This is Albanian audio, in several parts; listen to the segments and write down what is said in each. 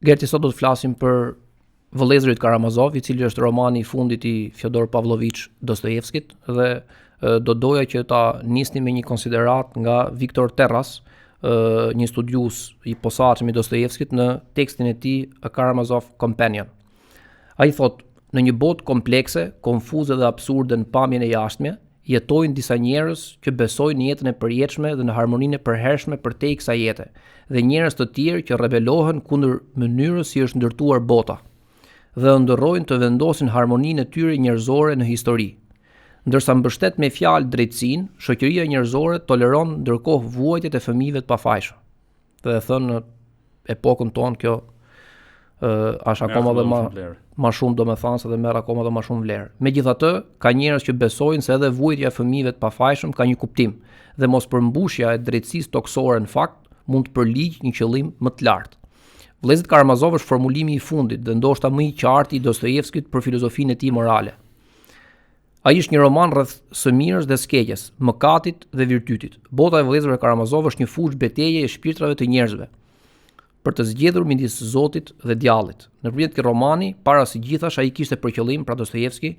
Gerti sot do të flasim për Vëllezërit Karamazov, i cili është romani i fundit i Fyodor Pavlovich Dostojevskit dhe do doja që ta nisnim me një konsideratë nga Viktor Terras, një studiues i posaçëm i Dostojevskit në tekstin e tij A Karamazov Companion. Ai thotë, në një botë komplekse, konfuze dhe absurde në pamjen e jashtme, jetojnë disa njerëz që besojnë në jetën e përjetshme dhe në harmoninë e përhershme përtej kësaj jete, dhe njerëz të tjerë që rebelohen kundër mënyrës si është ndërtuar bota dhe ëndërrojnë të vendosin harmoninë e tyre njerëzore në histori. Ndërsa mbështet me fjalë drejtësinë, shoqëria njerëzore toleron ndërkohë vuajtjet e fëmijëve të pafajshëm. Dhe e thënë në epokën tonë kjo ë është akoma dhe më më shumë domethënëse dhe merr akoma dhe më shumë vlerë. Megjithatë, ka njerëz që besojnë se edhe vuajtja e fëmijëve të pafajshëm ka një kuptim dhe mospërmbushja e drejtësisë tokësore në fakt mund të përligjë një qëllim më të lartë. Vëllezërit Karamazov është formulimi i fundit dhe ndoshta më i qartë i Dostojevskit për filozofinë e tij morale. Ai është një roman rreth së mirës dhe së keqes, mëkatit dhe virtytit. Bota e Vëllezërve Karamazov është një fushë beteje e shpirtrave të njerëzve për të zgjedhur midis Zotit dhe djallit. Nëpërmjet këtij romani, para së gjithash ai kishte për qëllim, pra Dostojevski,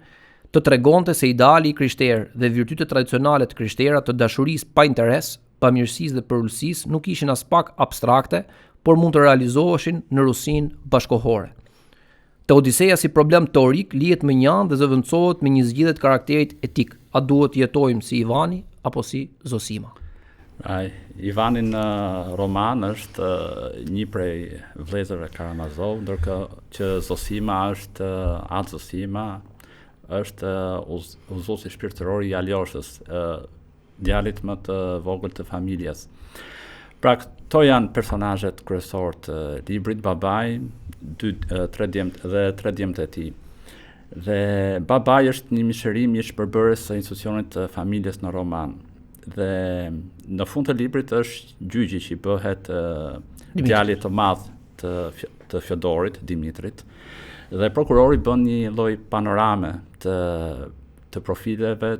të tregonte se ideali i krishterë dhe virtytet tradicionale të krishtera të dashurisë pa interes, bamirësisë dhe përulësisë nuk ishin aspak abstrakte, por mund të realizoheshin në Rusinë bashkëkohore. Teodiseja si problem teorik lihet mënjanë dhe zëvendësohet me një zgjidhje të karakterit etik, a duhet të jetojmë si Ivani apo si Zosima? Ai, Ivani në roman është një prej vëllezërve Karamazov, ndërkohë që Zosima është Atë Zosima është udhëzuesi shpirtëror i Aljoshës, djalit më të vogël të familjes. Pra këto janë personazhet kryesorë të librit, babai, dy tre djemtë dhe tre djemtë e tij. Dhe babai është një mishërim i shpërbërjes së institucionit të familjes në roman. Dhe në fund të librit është gjyqi që i bëhet djalit të madh të të Fjodorit, Dimitrit. Dhe prokurori bën një lloj panorame të të profileve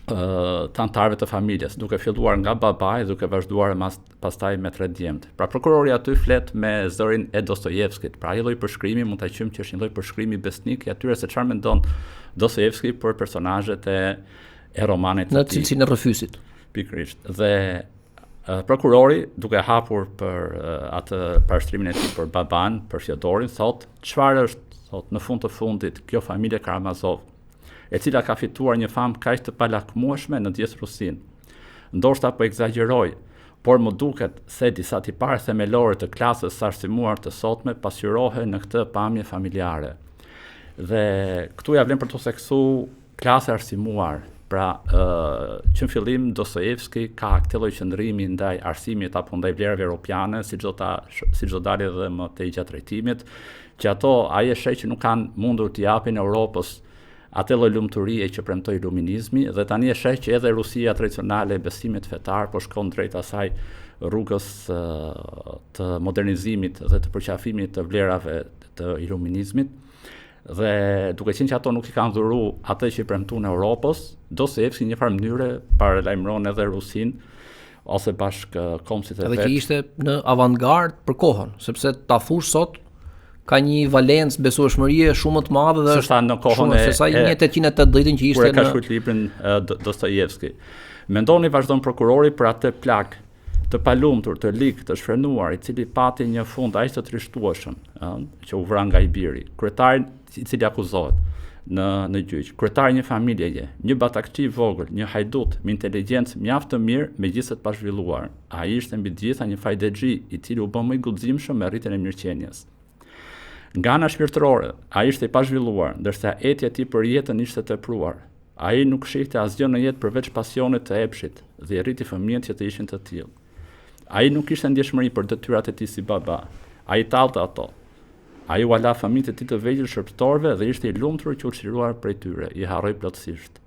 të anëtarëve të familjes, duke filluar nga babai duke vazhduar mas, pastaj me tre djemtë. Pra prokurori aty flet me zërin e Dostojevskit. Pra ai lloj përshkrimi mund ta quajmë që është një lloj përshkrimi besnik i atyre se çfarë mendon Dostojevski për personazhet e e romanit të tij. Në cilësinë e rrëfyesit. Pikërisht. Dhe prokurori duke hapur për atë parashtrimin e tij për baban, për Fjodorin, thotë, çfarë është, thotë, në fund të fundit kjo familje Karamazov e cila ka fituar një famë kaq të palakmueshme në gjithë Rusinë. Ndoshta po ekzagjeroj, por më duket se disa tipare themelore të klasës së arsimuar të sotme pasqyrohen në këtë pamje familjare. Dhe këtu ia vlen për të theksu klasë e arsimuar. Pra, ë që në fillim Dostojevski ka këtë lloj qëndrimi ndaj arsimit apo ndaj vlerave europiane, siç do ta siç do dalë edhe më tej gjatë trajtimit, që ato ai e sheh që nuk kanë mundur t'i japin Europës atë lloj lumturie që premtoi iluminizmi dhe tani e sheh që edhe Rusia tradicionale e besimit fetar po shkon drejt asaj rrugës të modernizimit dhe të përqafimit të vlerave të iluminizmit dhe duke qenë që ato nuk i kanë dhuru atë që i premtuan Europës, Dostojevski në një farë mënyre paralajmëron edhe Rusinë ose bashkëkombësit e vet. Edhe që ishte në avangard për kohën, sepse ta thush sot ka një valencë besueshmërie shumë më të madhe dhe është në kohën shumë, e sesa 1880-ën që ishte në kur e ka shkruar librin Dostojevski. Mendoni vazhdon prokurori për atë plak të palumtur, të lig, të shfrenuar, i cili pati një fund aq të trishtueshëm, ë, që u vra nga i biri, kryetarin i cili akuzohet në në gjyq, kryetar i një familjeje, një batakçi i vogël, një hajdut me inteligjencë mjaft të mirë, megjithëse të pazhvilluar. Ai ishte mbi të gjitha një fajdexhi, i cili u bë më i guximshëm me rritjen e mirëqenies. Nga ana shpirtërore, ai ishte i pazhvilluar, ndërsa etja e tij për jetën ishte tepruar. Ai nuk shihte asgjë në jetë përveç pasionit të epshit dhe i rriti fëmijët që të ishin të tillë. Ai nuk kishte ndjeshmëri për detyrat e tij si baba. Ai i tallte ato. Ai ua la fëmijët e tij të vegjël shërbëtorëve dhe ishte i lumtur që u çlirua prej tyre, i harroi plotësisht.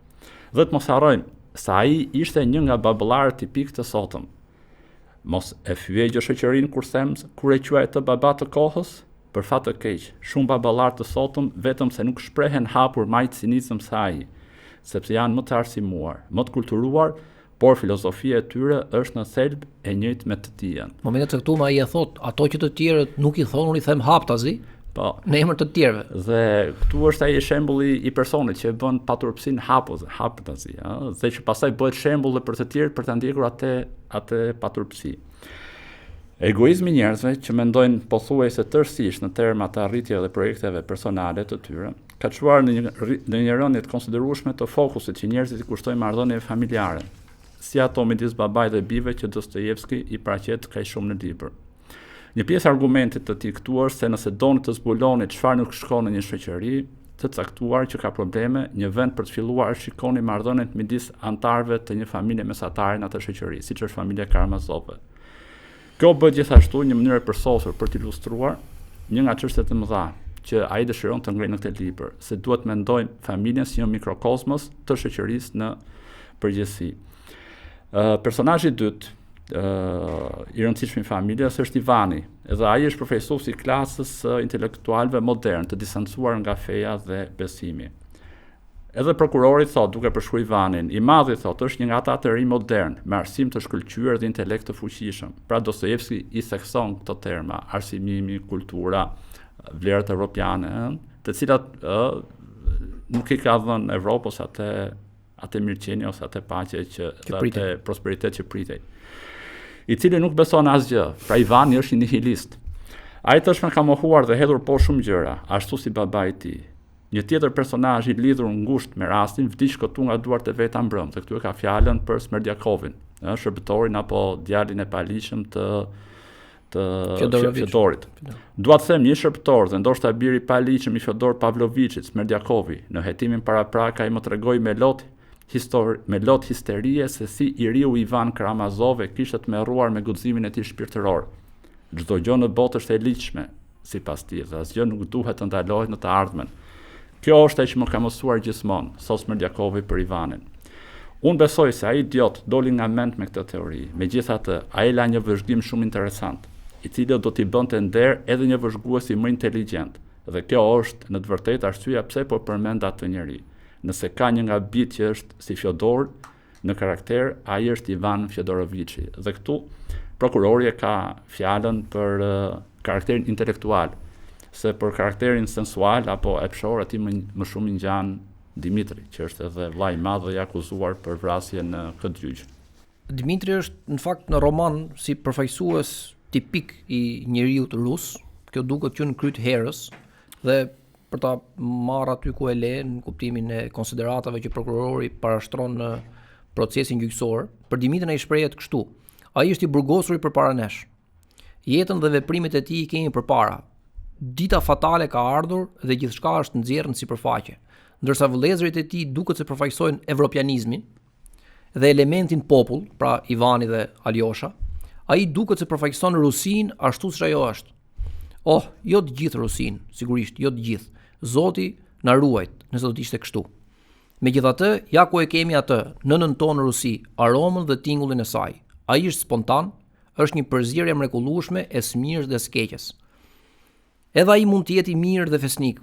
Dhe të mos harrojmë se ai ishte një nga baballarët tipikë të sotëm. Mos e fyej gjë shoqërinë kur them kur e quaj atë baba të kohës? Për fat të keq, shumë baballarë të sotëm vetëm se nuk shprehen hapur me aq cinizëm sa ai, sepse janë më të arsimuar, më të kulturuar, Por filozofia e tyre është në thelb e njëjtë me të tijën. Momente të caktuara ai e thotë, ato që të tjerët nuk i thonë, unë i them haptazi. Po. Në emër të tjerëve. Dhe këtu është ai shembulli i personit që e bën paturpësinë hapur, haptazi, ëh, dhe që pastaj bëhet shembull dhe për të tjerët për ta ndjekur atë atë paturpësi. Egoizmi i njerëzve që mendojnë pothuajse tërësisht në terma të arritjeve dhe projekteve personale të tyre, ka çuar në një në një rënie të konsiderueshme të fokusit që njerëzit i kushtojnë marrëdhënieve familjare, si ato midis babait dhe bijve që Dostojevski i paraqet kaq shumë në libër. Një pjesë e argumentit të tij këtu është se nëse doni të zbuloni çfarë nuk shkon në një shoqëri të caktuar që ka probleme, një vend për të filluar është shikoni marrëdhëniet midis anëtarëve të një familje mesatare në atë shoqëri, siç është familja Karamazovëve. Kjo bëhet gjithashtu një mënyrë e përsosur për të ilustruar një nga çështjet e mëdha që ai dëshiron të ngrejë në këtë libër, se duhet të mendojmë familjen si një mikrokozmos të shoqërisë në përgjithësi. Ë personazhi i dytë ë i rëndësishëm i familjes është Ivani, edhe ai është përfaqësues i klasës së intelektualëve modernë, të distancuar nga feja dhe besimi. Edhe prokurori thotë, duke përshkruar Ivanin, i madhi thotë, është një nga ata të rinj modernë, me arsim të shkëlqyer dhe intelekt të fuqishëm. Pra Dostojevski i thekson këto terma, arsimimi, kultura, vlerat evropiane, ë, të cilat ë nuk i ka dhënë Evropës atë atë mirëqenie ose atë paqe që, që atë prosperitet që pritej. I cili nuk beson asgjë, pra Ivani është një nihilist. Ai tashmë ka mohuar dhe hedhur poshtë shumë gjëra, ashtu si babai i tij. Një tjetër personazh i lidhur ngushtë me rastin vdiq këtu nga duart e veta mbrëmë, dhe këtu e ka fjalën për Smerdjakovin, ë shërbëtorin apo djalin e paligjshëm të të Fjodorit. Dua të them një shërbëtor dhe ndoshta biri i paligjshëm i Fjodor Pavloviçit, Smerdjakovi, në hetimin paraprak ai më tregoi me lot histori, me lot histerie se si i riu Ivan Karamazov e kishte tmerruar me guximin e tij shpirtëror. Çdo gjë në botë është e ligjshme, sipas tij, dhe asgjë nuk duhet të ndalohet në të ardhmen. Kjo është ajo që më ka mësuar gjithmonë, thotë Smerdjakovi për Ivanin. Unë besoj se ai idiot doli nga mendtë me këtë teori. Megjithatë, ai la një vëzhgim shumë interesant, i cili do t'i bënte nder edhe një vëzhguesi më inteligjent, dhe kjo është në të vërtetë arsyeja pse po përmend atë njeri. Nëse ka një nga bijtë që është si Fjodor, Në karakter, ai është Ivan Fjodoroviçi. Dhe këtu prokurori e ka fjalën për karakterin intelektual, se për karakterin sensual apo epshor atij më, më shumë i ngjan Dimitri, që është edhe vëllai i madh dhe i akuzuar për vrasje në këtë gjyq. Dimitri është në fakt në roman si përfaqësues tipik i njeriut rus, kjo duket që në krye të herës dhe për ta marrë aty ku e le në kuptimin e konsideratave që prokurori parashtron në procesin gjyqësor, për Dimitrin ai shprehet kështu: Ai është i burgosuri përpara nesh. Jetën dhe veprimet e tij i kemi përpara. Dita fatale ka ardhur dhe gjithçka është nxjerrë në sipërfaqe. Ndërsa vëllezërit e tij duket se përfaqësojnë evropianizmin dhe elementin popull, pra Ivani dhe Aljosha, ai duket se përfaqëson Rusinë ashtu siç ajo është. Oh, jo të gjithë Rusinë, sigurisht, jo të gjithë. Zoti na ruajt, nëse do të ishte kështu. Megjithatë, ja ku e kemi atë, nënën tonë Rusi, aromën dhe tingullin e saj. Ai është spontan, është një përzierje e mrekullueshme e së mirës dhe së keqes. Edhe ai mund të jetë i mirë dhe fisnik,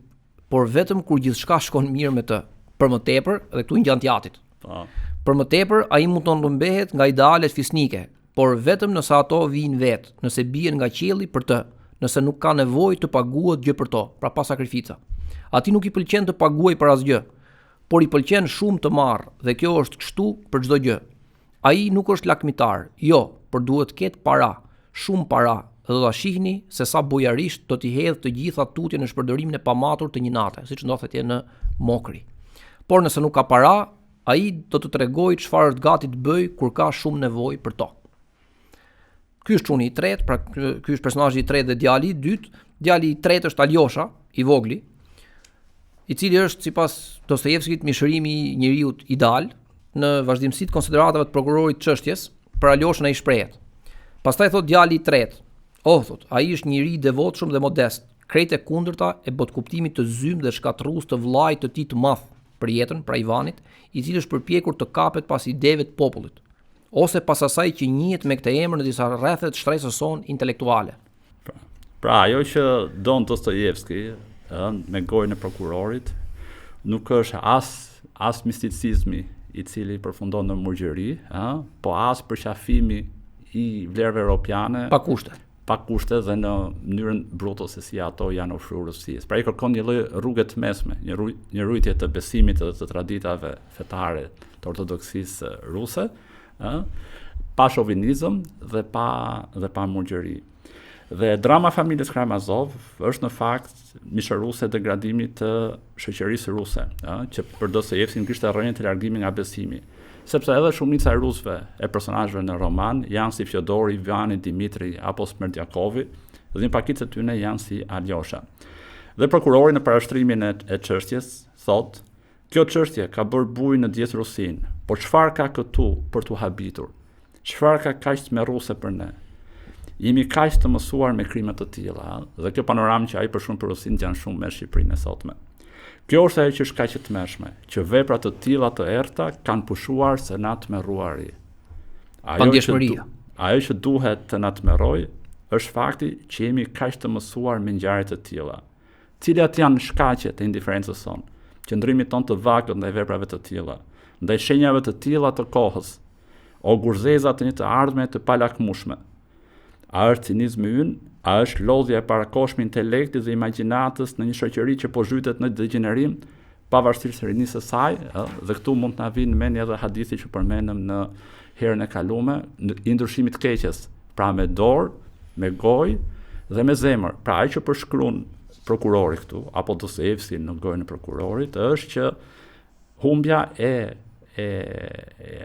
por vetëm kur gjithçka shkon mirë me të. Për më tepër, dhe këtu i ngjan të jatit. Po. Për më tepër, ai mund të rrëmbehet nga idealet fisnike, por vetëm nëse ato vijnë vetë, nëse bien nga qielli për të, nëse nuk ka nevojë të paguhet gjë për to, pra pa sakrifica. Atij nuk i pëlqen të paguajë për asgjë, por i pëlqen shumë të marrë dhe kjo është kështu për çdo gjë. Ai nuk është lakmitar, jo, por duhet të ketë para, shumë para, dhe do ta shihni se sa bujarisht do t'i hedhë të gjitha tutje në shpërdorimin e pamatur të një nate, siç ndodh atje në Mokri. Por nëse nuk ka para, ai do të tregojë çfarë është gati të bëjë kur ka shumë nevojë për to. Ky është çuni i tretë, pra ky është personazhi i tretë dhe djali i dytë. Djali i tretë është Aljosha, i vogli, i cili është sipas Dostojevskit mishërimi i njeriut ideal në vazhdimësi të konsideratave të prokurorit të çështjes, për Aljoshën ai shprehet. Pastaj thotë djali i tretë, oh thotë, ai është njeri i devotshëm dhe modest, krejt e kundërta e botëkuptimit të zymtë dhe shkatërrues të vëllait të tij të madh për jetën, pra Ivanit, i cili është përpjekur të kapet pas ideve të popullit, ose pas asaj që njihet me këtë emër në disa rrethe të shtresës sonë intelektuale. Pra, pra ajo që don Dostojevski, ë, me gojën e prokurorit, nuk është as as misticizmi i i cili përfundon në murgjëri, ë, po as përqafimi i vlerave europiane pa kushte. Pa kushte dhe në mënyrën bruto se si ato janë ofruar Rusisë. Pra ai kërkon një lloj rruge të mesme, një rruj, një ruajtje të besimit dhe të traditave fetare të ortodoksisë ruse, ë, pa shovinizëm dhe pa dhe pa murgjëri. Dhe drama e familjes Karamazov është në fakt mishëruese e degradimit të shoqërisë ruse, ë, që për Dostojevskin kishte rrënjët te largimi nga besimi. Sepse edhe shumica e rusëve e personazheve në roman janë si Fjodori, Ivani, Dimitri apo Smerdjakovi, dhe një pakicë e tyre janë si Aljosha. Dhe prokurori në parashtrimin e, e çështjes thotë, kjo çështje ka bërë bujë në gjithë Rusinë, por çfarë ka këtu për t'u habitur? Çfarë ka kaq tmerruese për ne? Jemi kaq të mësuar me krime të tilla, dhe kjo panoramë që ai përshkruan për Rusinë ngjan shumë me Shqipërinë e sotme. Kjo është ajo që është kaq e tmerrshme, që vepra të tilla të errëta kanë pushuar së na tmerruari. Ajo Pandjeshmëria. Ajo që duhet të na tmerrojë është fakti që jemi kaq të mësuar me ngjarje të tilla. Cilat janë shkaqet e indiferencës sonë, qëndrimit tonë të vakët ndaj veprave të tilla, ndaj shenjave të tilla të kohës, ogurzeza të një të ardhme të palakmueshme? A është cinizmi ynë, a është lodhja e parakohshme e intelektit dhe imagjinatës në një shoqëri që po zhytet në degjenerim, pavarësisht rinisë së saj, ë, dhe këtu mund të na vijë në mendje edhe hadithi që përmendëm në herën e kalume, i ndryshimit të keqes, pra me dorë, me gojë dhe me zemër. Pra ajo që përshkruan prokurori këtu apo Dostojevski në gojën e prokurorit është që humbja e e, e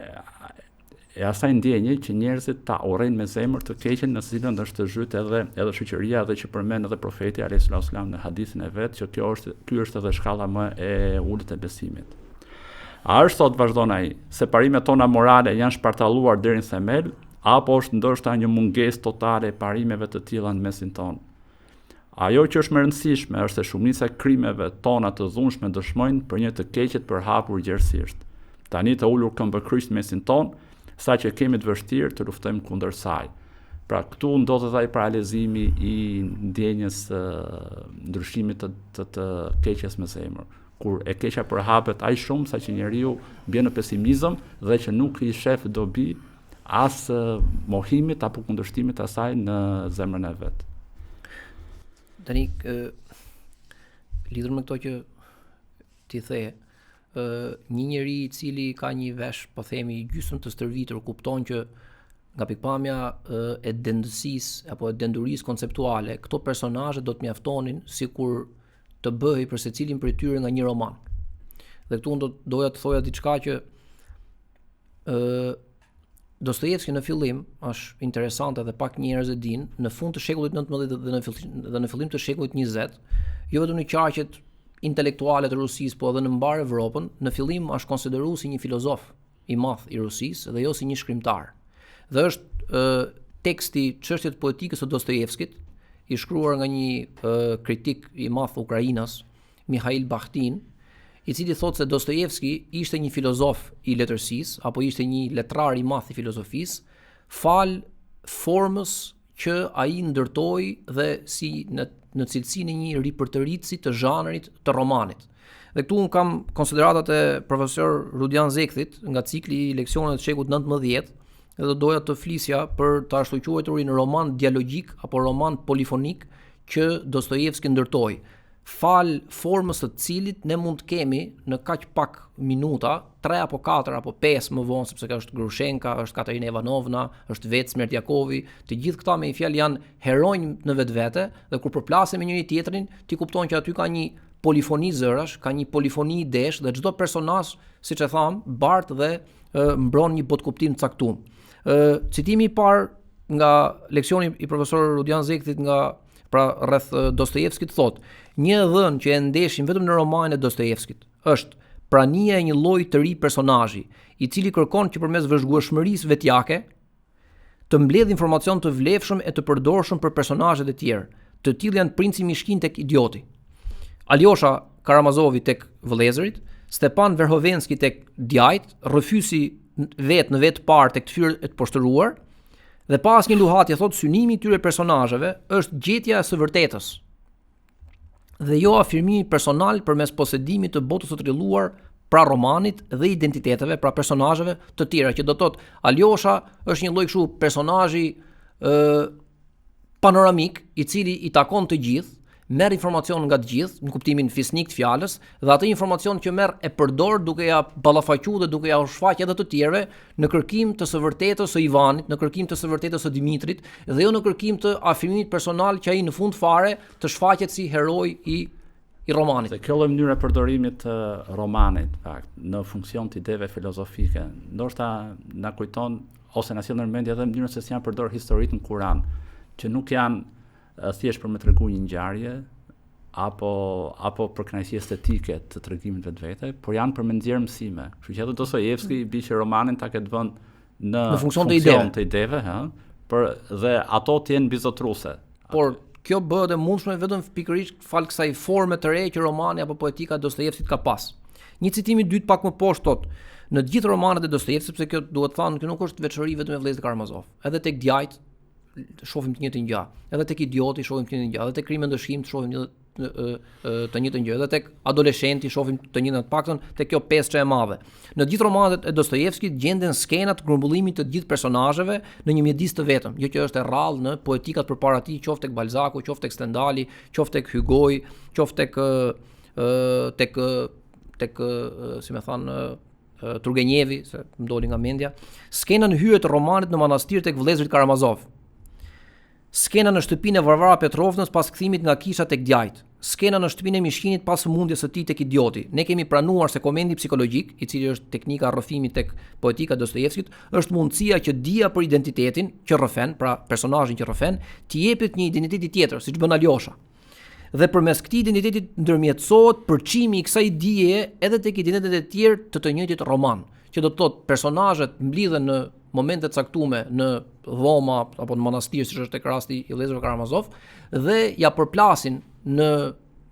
e asaj ndjenje që njerëzit ta urrejnë me zemër të keqen në të cilën është zhyt edhe edhe shoqëria dhe që përmend edhe profeti alayhis salam në hadithin e vet që kjo është ky është edhe shkalla më e ulët e besimit. A është thotë vazhdon ai se parimet tona morale janë shpartalluar deri në themel apo është ndoshta një mungesë totale e parimeve të tilla në mesin tonë? Ajo që është më e rëndësishme është se shumica e krimeve tona të dhunshme dëshmojnë për një të keqe të përhapur gjerësisht, tani të ulur këmbëkryq në mesin tonë, saqë e kemi të vështirë të luftojmë kundër saj. Pra këtu ndodh edhe ai paralelizimi i ndjenjës së ndryshimit të të, të keqes me zemër, kur e keqja përhapet aq shumë saqë njeriu bie në pesimizëm dhe që nuk i shef dobi as mohimit apo kundërshtimit të asaj në zemrën e vet. Tani ë lidhur me këto që ti the, ë një njeri i cili ka një vesh, po themi gjysmë të stërvitur, kupton që nga pikëpamja e dendësisë apo e dendurisë konceptuale, këto personazhe do të mjaftonin sikur të bëhej për secilin prej tyre nga një roman. Dhe këtu unë do doja të thoja diçka që Ë Dostojevski në fillim është interesante dhe pak njerëz e dinë, në fund të shekullit 19 dhe në fillim dhe në fillim të shekullit 20, jo vetëm në qarqet intelektuale të Rusisë, po edhe në mbarë Evropën, në fillim është konsideruar si një filozof i madh i Rusisë dhe jo si një shkrimtar. Dhe është ë teksti Çështjet e poetikës së Dostojevskit, i shkruar nga një ë, kritik i madh ukrainas, Mihail Bahtin, i cili thotë se Dostojevski ishte një filozof i letërsisë apo ishte një letrar i madh i filozofisë, falë formës që ai ndërtoi dhe si në në cilësinë e një ripërtëritësi të zhanrit të romanit. Dhe këtu unë kam konsideratat e profesor Rudian Zekthit nga cikli i leksioneve të shekullit 19 dhe do doja të flisja për të ashtuquajturin roman dialogjik apo roman polifonik që Dostojevski ndërtoi. falë formës së të cilit ne mund të kemi në kaq pak minuta, 3 apo 4 apo 5 më vonë, sepse ka është Grushenka, është Katerina Ivanovna, është vetë Smerdjakovi, të gjithë këta me një fjalë janë heronj në vetvete dhe kur përplasen me njëri tjetrin, ti kupton që aty ka një polifoni zërash, ka një polifoni idesh dhe çdo personazh, siç e thamë, bart dhe e, mbron një botëkuptim të caktuar. Ë citimi i parë nga leksioni i profesor Rudian Zekthit nga Pra rreth Dostojevskit thotë, një e dhënë që e ndeshim vetëm në romanin e Dostojevskit është prania e një lloji të ri personazhi, i cili kërkon që përmes vëzhgueshmërisë vetjake të mbledhë informacion të vlefshëm e të përdorshëm për personazhet e tjerë. Të tillë janë princi Mishkin tek Idioti, Aljosha Karamazovi tek Vëllezërit, Stepan Verhovenski tek Djajt, rrëfyesi vetë në vetë të parë tek të fyer e të poshtëruar, Dhe pa asnjë luhatje thotë synimi i këtyre personazheve është gjetja e së vërtetës dhe jo afirmimi personal përmes posedimit të botës së trilluar pra romanit dhe identiteteve, pra personazheve të tjera, që do të thotë Aljosha është një lloj kështu personazhi ë panoramik, i cili i takon të gjithë, merr informacion nga të gjithë, në kuptimin fisnik të fjalës, dhe atë informacion që merr e përdor duke ja ballafaqu dhe duke ja u shfaq edhe të tjerëve në kërkim të së vërtetës së Ivanit, në kërkim të së vërtetës së Dimitrit dhe jo në kërkim të afirmimit personal që ai në fund fare të shfaqet si heroi i i romanit. Dhe kjo lloj mënyre e përdorimit të romanit, fakt, në funksion të ideve filozofike, ndoshta na kujton ose na sjell në mendje edhe mënyrën se si janë përdorur historitë në Kuran, që nuk janë thjesht për me tregu një ngjarje apo apo për kënaqësi estetike të tregimit vetvete, por janë për me nxjerr mësime. Kështu që edhe Dostojevski i bie që romanin ta ketë vënë në në funksion të ideve, të ideve, ha, për dhe ato të jenë mbizotëruese. Por kjo bëhet e mundshme vetëm pikërisht falë kësaj forme të re që romani apo poetika e Dostojevskit ka pas. Një citim i dytë pak më poshtë thotë, në të gjithë romanet e Dostojevskit, sepse kjo duhet thënë, kjo nuk është veçori vetëm e Vëllezërit Karamazov. Edhe tek Djajt shohim të njëjtën gjë. Edhe tek Idioti shohim të njëjtën gjë, edhe tek Krime Ndëshkim shohim një të njëjtën gjë, edhe tek Adoleshenti shohim të njëjtën të paktën tek kjo pesçe e madhe. Në të gjithë romanet e Dostojevskit gjenden skena të grumbullimit të gjithë personazheve në një mjedis të vetëm, gjë që është e rrallë në poetikat përpara tij, qoftë tek Balzaku, qoftë tek Stendhali, qoftë tek Hugoi, qoftë tek tek tek si me thanë Turgenjevi, se më doli nga mendja, skena në hyrje të romanit në manastir tek vëllezërit Karamazov. Skena në shtëpinë e Varvara Petrovnës pas kthimit nga kisha tek djajt. Skena në shtëpinë e Mishkinit pas sëmundjes së tij tek idioti. Ne kemi pranuar se komenti psikologjik, i cili është teknika e rrëfimit tek poetika e Dostojevskit, është mundësia që dija për identitetin që rrëfen, pra personazhin që rrëfen, t'i jepet një identiteti tjetër, siç bën Aljosha. Dhe përmes këtij identiteti ndërmjetësohet përçimi i kësaj dijeje edhe tek identitetet e tjerë të të njëjtit roman, që do të thotë personazhet mblidhen në momente të caktuara në dhoma apo në manastir siç është tek rasti i vëllezërve Karamazov dhe ja përplasin në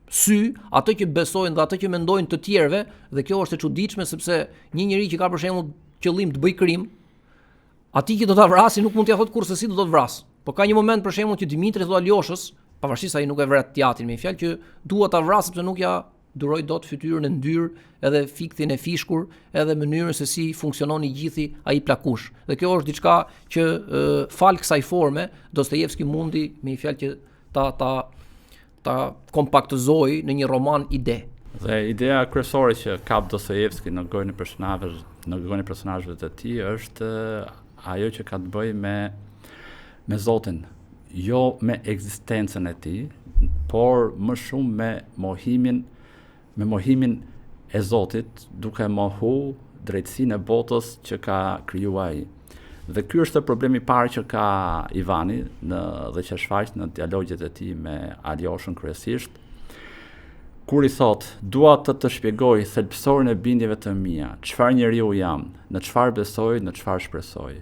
sy atë që besojnë dhe atë që mendojnë të tjerëve dhe kjo është e çuditshme sepse një njeri që ka për shembull qëllim të bëjë krim Atij që do ta vrasi nuk mund t'ia thotë kurrsesi do të të vras. Po ka një moment për shembull që Dimitri thotë Aljoshës, pavarësisht se ai nuk e vret t'jatin me një fjalë që dua ta vras sepse nuk ja duroj dot fytyrën e ndyrë, edhe fikthin e fishkur, edhe mënyrën se si funksionon i gjithi ai plakush. Dhe kjo është diçka që e, falë kësaj forme Dostojevski mundi me një fjalë që ta ta ta kompaktëzojë në një roman ide. Dhe ideja kryesore që kap Dostojevski në gojën e personazheve, në gojën e personazheve të tij është ajo që ka të bëjë me me Zotin, jo me ekzistencën e tij, por më shumë me mohimin me mohimin e Zotit, duke mohu drejtësinë e botës që ka kriju ai. Dhe ky është problemi i parë që ka Ivani në dhe që shfaq në dialogjet e tij me Aljoshën kryesisht, kur i thotë, dua të të shpjegoj thelbësorin e bindjeve të mia, çfarë njeriu jam, në çfarë besoj, në çfarë shpresoj.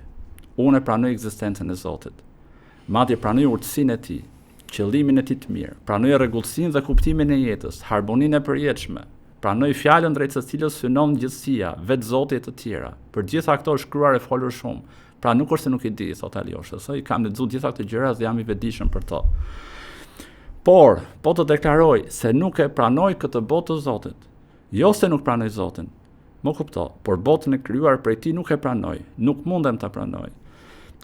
Unë e pranoj ekzistencën e Zotit. Madje pranoj urtësinë e tij, qëllimin e tij të mirë, pranoj rregullsinë dhe kuptimin e jetës, harmoninë e përjetshme, pranoj fjalën drejt së cilës synon gjithësia, vetë Zoti e të tjera. Për gjitha këto është shkruar e folur shumë. Pra nuk është se nuk i di, thotë Aljosha, se i kam lexuar gjitha këto gjëra dhe jam i vetëdijshëm për to. Por, po të deklaroj se nuk e pranoj këtë botë të Zotit. Jo se nuk pranoj Zotin, Më kupto, por botën e krijuar prej tij nuk e pranoj, nuk mundem ta pranoj.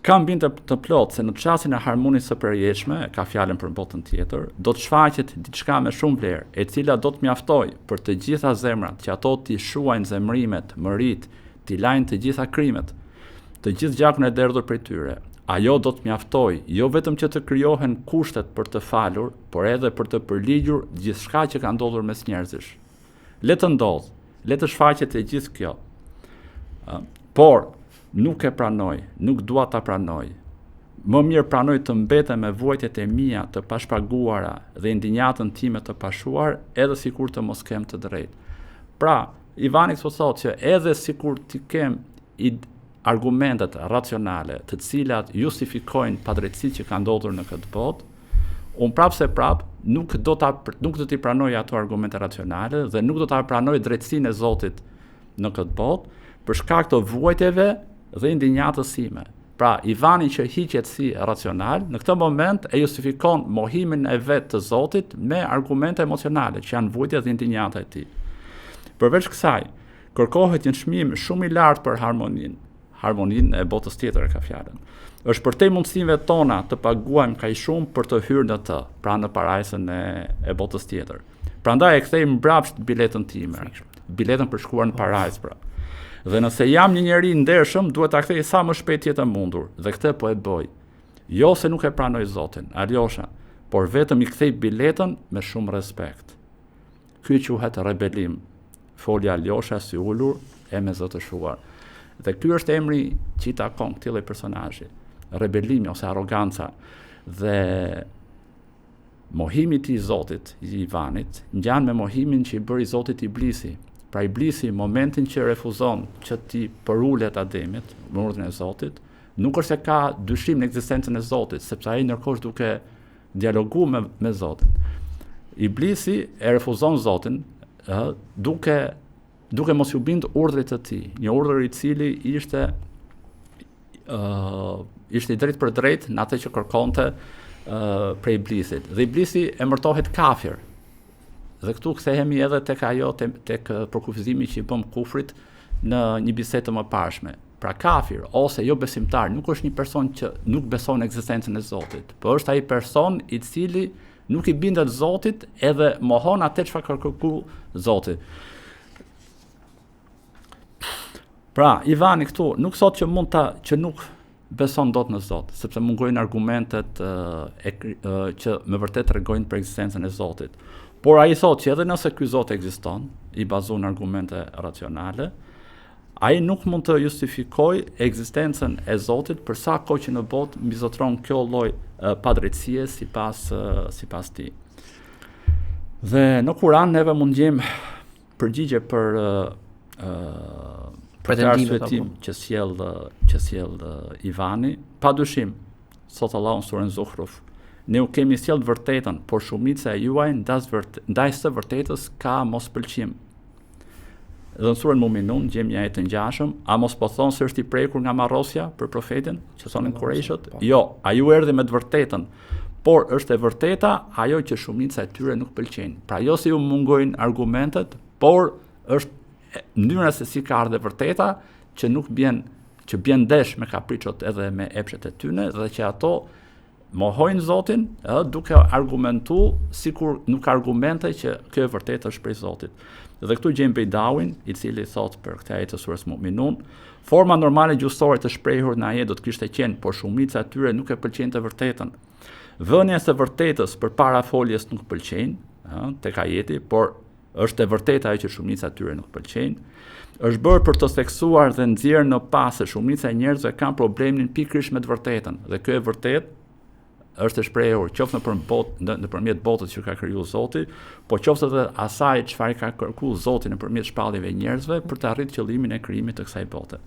Kam bindje të plotë se në çastin e harmonisë së përjetshme, e ka fjalën për botën tjetër, do të shfaqet diçka me shumë vlerë, e cila do të mjaftojë për të gjitha zemrat që ato t'i shuajnë zemërimet, mëritë, t'i lajnë të gjitha krimet, të gjithë gjakun e derdhur prej tyre. Ajo do të mjaftojë jo vetëm që të krijohen kushtet për të falur, por edhe për të përligjur gjithçka që ka ndodhur mes njerëzish. Le të ndodhë, le të shfaqet e gjithë kjo. Por, nuk e pranoj, nuk dua ta pranoj. Më mirë pranoj të mbetem me vuajtjet e mia të pashpaguara dhe indinjatën time të pashuar, edhe sikur të mos kem të drejtë. Pra, Ivani këtu thotë që edhe sikur t'i kem i argumentet racionale, të cilat justifikojnë padrejtësitë që kanë ndodhur në këtë botë, unë prapë se prapë nuk do ta nuk do t'i pranoj ato argumente racionale dhe nuk do ta pranoj drejtësinë e Zotit në këtë botë për shkak të vuajtjeve dhe indinjatës sime. Pra, Ivani që hiqet si racional, në këtë moment e justifikon mohimin e vet të Zotit me argumente emocionale, që janë vuajtja dhe indinjata e tij. Përveç kësaj,. Kërkohet një çmim shumë i lartë për harmoninë, harmoninë e botës tjetër e ka fjalën. Është përtej mundësive tona të paguajmë kaq shumë për të hyrë në të, pra në parajsën e, e botës tjetër. Prandaj e kthej mbrapsht biletën time, biletën për shkuar në po. parajsë pra. Dhe nëse jam një njeri i ndershëm, duhet ta kthej sa më shpejt të jetë e mundur, dhe këtë po e bëj. Jo se nuk e pranoj Zotin, Aljosha, por vetëm i kthej biletën me shumë respekt. Ky quhet rebelim, foli Aljosha syulur e me zë të shuar. Dhe ky është emri që i takon këtij lloj personazhi, rebelimi ose arroganca. Dhe mohimi i tij i Zotit, i Ivanit, ngjan me mohimin që i bëri Zotit Iblisi. Pra Iblisi, momentin që refuzon që t'i përulet Ademit, me urdhrin e Zotit, nuk është se ka dyshim në ekzistencën e Zotit, sepse ai ndërkohë është duke dialogu me, me Zotin. Iblisi e refuzon Zotin, ë, duke duke mos iu bind urdhrit të tij, një urdhër i cili ishte ë uh, ishte i drejtpërdrejtë në atë që kërkonte uh, prej Iblisit. Dhe Iblisi emërtohet kafir. Dhe këtu kthehemi edhe tek ajo te, tek përkufizimi që i bëmë kufrit në një bisedë të mëparshme. Pra kafir ose jo besimtar nuk është një person që nuk beson në ekzistencën e Zotit, por është ai person i cili nuk i bindet Zotit edhe mohon atë çfarë ka kërku Zoti. Pra, Ivani këtu nuk thotë që mund ta që nuk beson dot në Zot, sepse mungojnë argumentet e, e, që me vërtet tregojnë për ekzistencën e Zotit. Por ai thotë që edhe nëse ky Zot ekziston, i bazuar në argumente racionale, ai nuk mund të justifikojë ekzistencën e Zotit për sa kohë që në botë mbizotëron kjo lloj padrejtësie sipas sipas tij. Dhe në Kur'an neve mund të gjejmë përgjigje për ë pretendimet arsyetim që sjell që sjell Ivani, pa dyshim, thotë Allahu në surën Zuhruf, ne u kemi sjellë të vërtetën, por shumica e juaj ndaj së vërtetës ka mospëlqim. Dhe në surën Muminun gjejmë një ajet të ngjashëm, a mos po thonë se është i prekur nga marrosja për profetin, që thonin Kurejshët? Po. Jo, ai u erdhi me të vërtetën, por është e vërteta ajo që shumica e tyre nuk pëlqejnë. Pra jo se ju mungojnë argumentet, por është mënyra se si ka ardhur e vërteta që nuk bjen që bjen ndesh me kapriçot edhe me epshet e tyne dhe që ato mohojnë Zotin, ë duke argumentu sikur nuk ka argumente që kjo e vërtetë është prej Zotit. Dhe këtu gjejmë Bejdauin, i cili thotë për këtë ajet të surës Mu'minun, forma normale gjuhësore të shprehur në ajet do të kishte qenë, por shumica e tyre nuk e pëlqejnë të vërtetën. Vënia e së vërtetës përpara foljes nuk pëlqejnë, ë, tek ajeti, por është e vërteta ajo që shumica e tyre nuk pëlqejnë. Është bërë për të theksuar dhe nxjerrë në pah se shumica e njerëzve kanë problemin pikërisht me të vërtetën dhe kjo e vërtetë është e shprehur qoftë nëpër botë në, nëpërmjet botës që ka kriju Zoti, po qoftë edhe asaj çfarë ka kërku Zoti nëpërmjet shpalljeve njerëzve për të arritur qëllimin e krijimit të kësaj bote.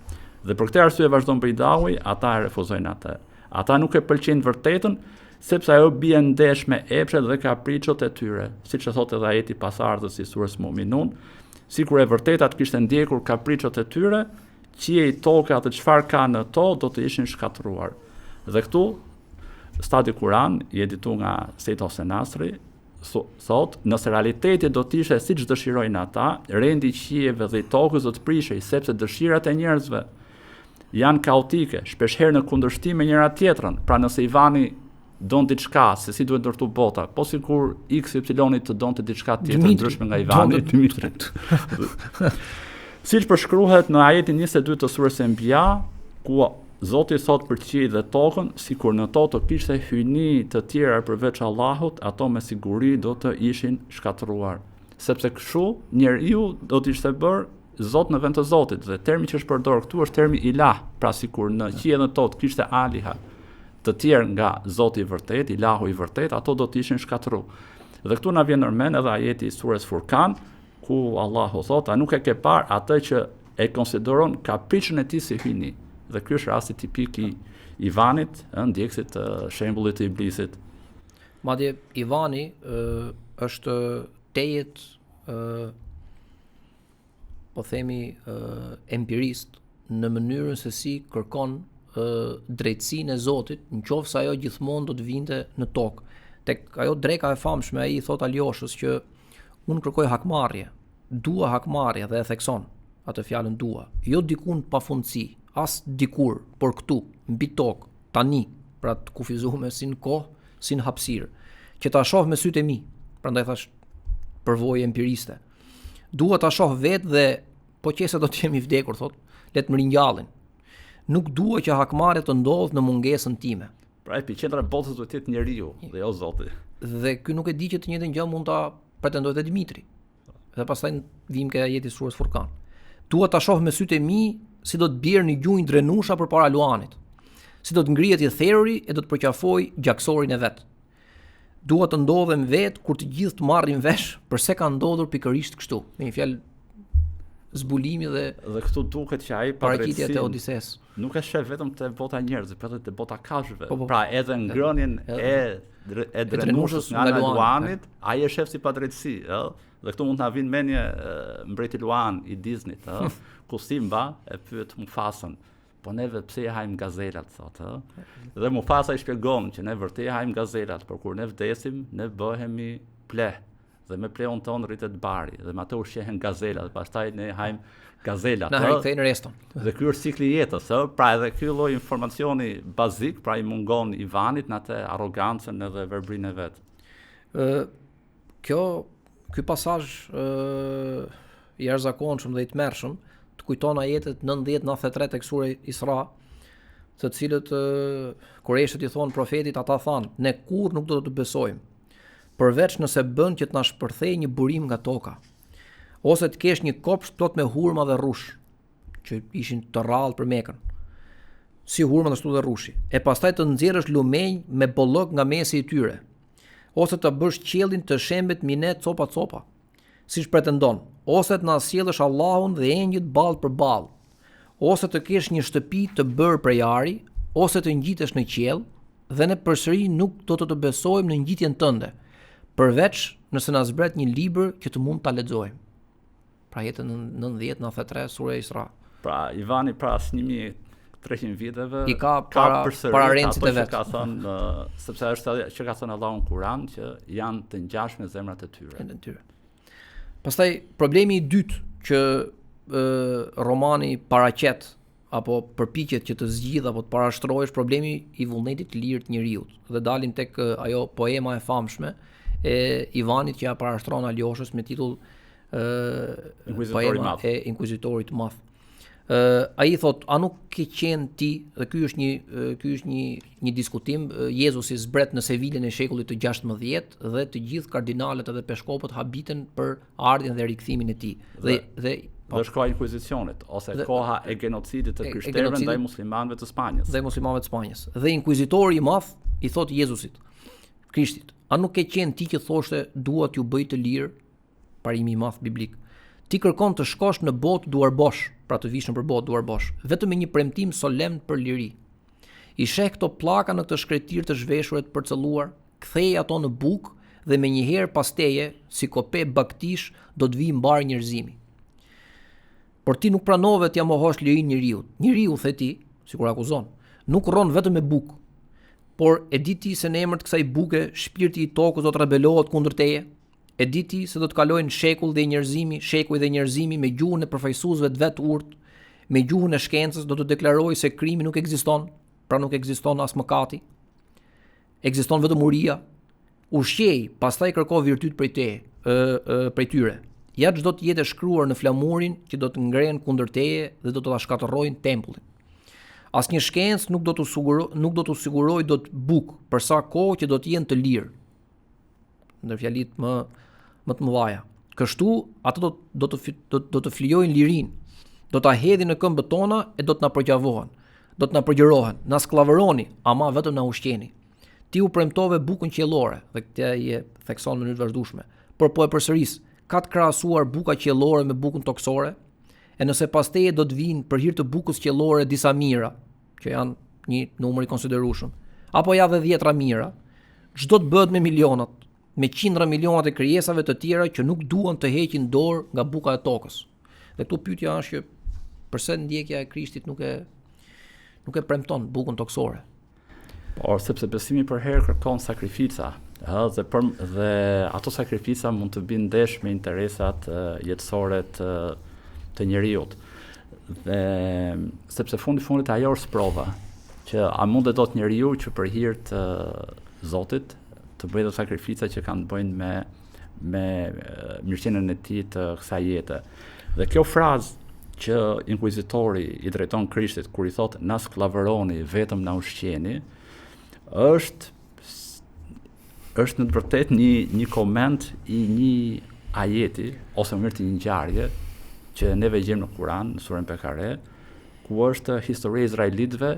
Dhe për këtë arsye vazhdon Bejdaui, ata e refuzojnë atë. Ata nuk e pëlqejnë vërtetën, sepse ajo bie ndesh me epshet dhe kapriçot e tyre, siç e thotë edhe ajeti pasardhës i surës Muminun, sikur e vërteta të kishte ndjekur kapriçot e tyre, qiej, toka dhe çfarë ka në to do të ishin shkatërruar. Dhe këtu Study Kuran, i edituar nga Sejid Hosen Nasri, thotë, nëse realiteti do të ishte siç dëshirojnë ata, rendi i qiejve dhe i tokës do të prishej, sepse dëshirat e njerëzve janë kaotike, shpeshherë në kundërshtim me njëra tjetrën. Pra nëse Ivani don diçka se si duhet ndërtu bota, po sikur X Y të donte diçka tjetër ndryshme nga Ivani, Dimitri. Siç përshkruhet në ajetin 22 të surës Enbia, ku Zoti thotë për qiejt dhe tokën, sikur në to të kishte hyjni të tjera përveç Allahut, ato me siguri do të ishin shkatërruar. Sepse kështu njeriu do të ishte bërë Zot në vend të Zotit dhe termi që është përdorur këtu është termi ilah, pra sikur në qiej dhe në tokë kishte aliha të tjerë nga Zoti i vërtetë, ilahu i vërtetë, ato do të ishin shkatërru. Dhe këtu na vjen ndërmend edhe ajeti i surës Furkan, ku Allahu thotë, a nuk e ke parë atë që e konsideron kapriçën e tij si hyjni. Dhe ky është rasti tipik i Ivanit, ë ndjekësit të shembullit të Iblisit. Madje Ivani ë është tejet ë po themi ë empirist në mënyrën se si kërkon ë drejtësinë e Zotit, në qoftë se ajo gjithmonë do të vinte në tokë. Tek ajo dreka e famshme ai i thotë Aljoshës që unë kërkoj hakmarrje, dua hakmarrje dhe e thekson. atë fjalën dua, jo diku në pafundësi, as dikur, por këtu, mbi tokë, tani, pra të kufizume si në kohë, si në hapësirë, që ta shoh me sytë e mi, prandaj thashë përvojë empiriste. Dua ta shoh vetë dhe po qe se do të jem i vdekur, thotë, le të më ringjallin. Nuk dua që hakmarrja të ndodhë në mungesën time. Pra epiqendra e botës duhet të jetë njeriu dhe jo Zoti. Dhe ky nuk e di që të njëjtën gjë mund ta pretendojë dhe Dimitri. Dhe pastaj vijmë ke ajeti i surës Furkan. Dua ta shoh me sytë e mi si do të bjerë në gjunjë drenusha përpara luanit. Si do të ngrihet i theruri e do të përqafojë gjakësorin e vet. Dua të ndodhem vetë kur të gjithë të marrin vesh përse ka ndodhur pikërisht kështu. Me një fjalë zbulimi dhe dhe këtu duket që ai paraqitja e Odisesë nuk e sheh vetëm te bota e njerëzve, por edhe te bota e kafshëve. Po, po, pra edhe ngrënien e e drenushës nga ana e luanit, ai e sheh si padrejtësi, ë? Dhe këtu mund të na vijë në mendje mbreti Luan i Disney-t, ë? Ku Simba e pyet Mufasën, po neve pse i hajmë gazelat, thotë, ë? Dhe Mufasa i shpjegon që ne vërtet i hajmë gazelat, por kur ne vdesim, ne bëhemi pleh dhe me plehun tonë rritet bari dhe me atë ushqehen gazelat dhe pastaj ne hajmë gazelat. Na rikthejnë reston. Dhe ky është cikli i jetës, ë? Pra edhe ky lloj informacioni bazik, pra i mungon Ivanit në atë arrogancën edhe verbrinë e vet. Ë kjo ky pasazh ë i jashtëzakonshëm dhe i tmerrshëm të kujton ajetet 90-93 tek sura Isra, të cilët kurejshët i thonë profetit ata thanë, ne kurrë nuk do të të besojmë përveç nëse bën që të na shpërthejë një burim nga toka, ose të kesh një kopsht plot me hurma dhe rrush, që ishin të rrallë për Mekën. Si hurma ashtu dhe rrushi. E pastaj të nxjerrësh lumenj me bollëk nga mesi i tyre, ose të bësh qiellin të shembet mbi ne copa copa, siç pretendon, ose të na sjellësh Allahun dhe engjëjt ballë për ballë, ose të kesh një shtëpi të bërë prej ari, ose të ngjitesh në qiell, dhe ne përsëri nuk do të të besojmë në ngjitjen tënde, përveç nëse na zbret një libër që të mund ta lexojmë. Pra ajeti 90 93 sura Isra. Pra Ivani pas 1300 viteve i ka para pararendësit e vet. Ka thënë sepse është ajo që ka thënë Allahu në Kur'an që janë të ngjashme zemrat e tyre. E tyre. Pastaj problemi i dytë që ë romani paraqet apo përpiqet që të zgjidhë apo të parashtrojë është problemi i vullnetit të lirë të njeriut dhe dalim tek ajo poema e famshme e Ivanit që ia parashtron Aljoshës me titull ë poema e Inkuizitorit të Madh. Ë ai thotë, a nuk ke qenë ti dhe ky është një ky është një një diskutim Jezusi zbret në Sevilën e shekullit të 16 dhe të gjithë kardinalët edhe peshkopët habiten për ardhjen dhe rikthimin e tij. Dhe dhe po. Dhe është koha e inkuizicionit ose dhe, koha e genocidit të krishterëve ndaj muslimanëve të Spanjës. Ndaj muslimanëve të Spanjës. Dhe inkuizitori i madh i thotë Jezusit, Krishtit, a nuk ke qenë ti që thoshte dua t'ju bëj të lirë parimi i madh biblik. Ti kërkon të shkosh në botë duarbosh, pra të vish nëpër botë duarbosh, vetëm me një premtim solemn për liri. I sheh këto pllaka në këtë shkretëtirë të zhveshur e të përcëlluar, ktheji ato në bukë dhe menjëherë pas teje, si kope bagëtish, do të vijë mbarë njerëzimi. Por ti nuk pranove t'ia mohosh lirinë njeriut. Njeriu, the ti, sikur akuzon, nuk rron vetëm me bukë. Por e di ti se në emër të kësaj buke shpirti i tokës do të rebelohet kundër teje? E di ti se do të kalojnë shekull dhe njerëzimi, shekuj dhe njerëzimi me gjuhën e përfaqësuesve të vet të urtë, me gjuhën e shkencës do të deklarojë se krimi nuk ekziston, pra nuk ekziston as mëkati. Ekziston vetëm uria. Ushqej, pastaj kërko virtyt prej te, ë, ë, prej tyre. Ja ç'do të jetë e shkruar në flamurin që do të ngrenë kundër teje dhe do të ta shkatërrojnë tempullin. Asnjë shkencë nuk do t'u siguro, nuk do t'u sigurojë dot bukë për sa kohë që do të jenë të lirë. Ndër fjalitë më më të mëdha. Kështu ata do do të do, do të flijojnë lirinë. Do ta hedhin në këmbët tona e do të na përgjavohen. Do të na përgjërohen. Na skllavëroni, ama vetëm na ushqeni. Ti u premtove bukën qiellore dhe këtë ai e thekson në mënyrë të vazhdueshme. Por po e përsëris, ka të krahasuar buka qiellore me bukën tokësore? E nëse pas teje do të vijnë për hir të bukës qiellore disa mijëra, që janë një numër i konsiderueshëm, apo ja dhe dhjetra mijëra, ç'do të bëhet me milionat, me qindra milionat e krijesave të tjera që nuk duan të heqin dorë nga buka e tokës. Dhe këtu pyetja është që përse ndjekja e Krishtit nuk e nuk e premton bukën tokësore? Por sepse besimi përherë kërkon sakrifica, ëh, dhe për dhe ato sakrifica mund të bien ndesh me interesat jetësore të. të njeriut. Dhe sepse fundi fundit ajo është sprova që a mundet dot njeriu që për hir të Zotit të bëjë dhe sakrifica që kanë të bëjnë me me mirëqenien e tij të kësaj jete. Dhe kjo frazë që inkuizitori i drejton Krishtit kur i thotë na skllavëroni, vetëm na ushqeni, është është në të vërtetë një një koment i një ajeti ose më mirë të një ngjarje që neve gjejmë në Kur'an, në surën Bekare, ku është historia e izraelitëve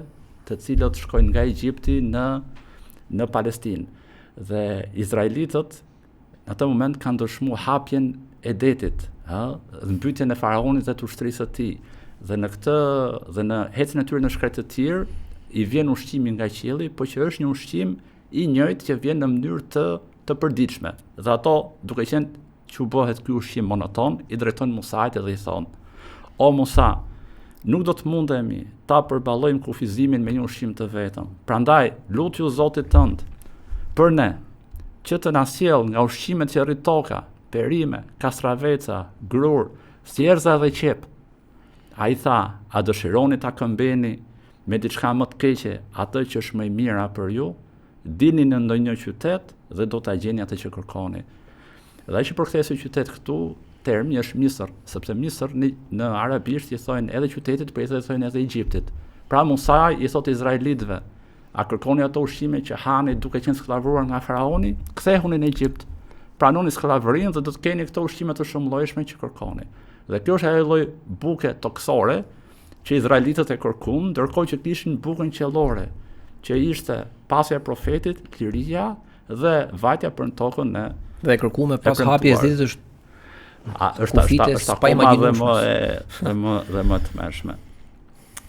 të cilët shkojnë nga Egjipti në në Palestinë. Dhe izraelitët në atë moment kanë dëshmu hapjen e detit, ë, dhe mbytjen e faraonit dhe të ushtrisë së tij. Dhe në këtë dhe në ecjen e tyre në shkretëtirë i vjen ushqimi nga qielli, po që është një ushqim i njëjtë që vjen në mënyrë të të përditshme. Dhe ato, duke qenë që u bëhet ky ushqim monoton, i drejtojnë Musait dhe i thonë: O Musa, nuk do të mundemi ta përballojmë kufizimin me një ushqim të vetëm. Prandaj, lutju Zotit tënd për ne, që të na sjellë nga ushqimet që rrit toka, perime, kastraveca, grurë, thjerrëza dhe qepë. Ai tha, a dëshironi ta këmbeni me diçka më të keqe atë që është më e mira për ju? Dilni në ndonjë qytet dhe do ta gjeni atë që kërkoni. Dhe ai që përkthehet si qytet këtu, termi është Misër, sepse Misër në, në arabisht i thonë edhe qytetit, por i thonë edhe Egjiptit. Pra Musa i thotë izraelitëve, a kërkoni ato ushqime që hani duke qenë skllavëruar nga faraoni? Kthehuni në Egjipt. Pranoni skllavërinë dhe do të keni këto ushqime të shumëllojshme që kërkoni. Dhe kjo është ajo lloj buke tokësore që izraelitët e kërkuan, ndërkohë që kishin bukën qiellore, që ishte pasja e profetit, liria dhe vajtja për në tokën e dhe e kërkume pas hapjes detit është a është është është akoma dhe më e dhe më dhe më e tmerrshme.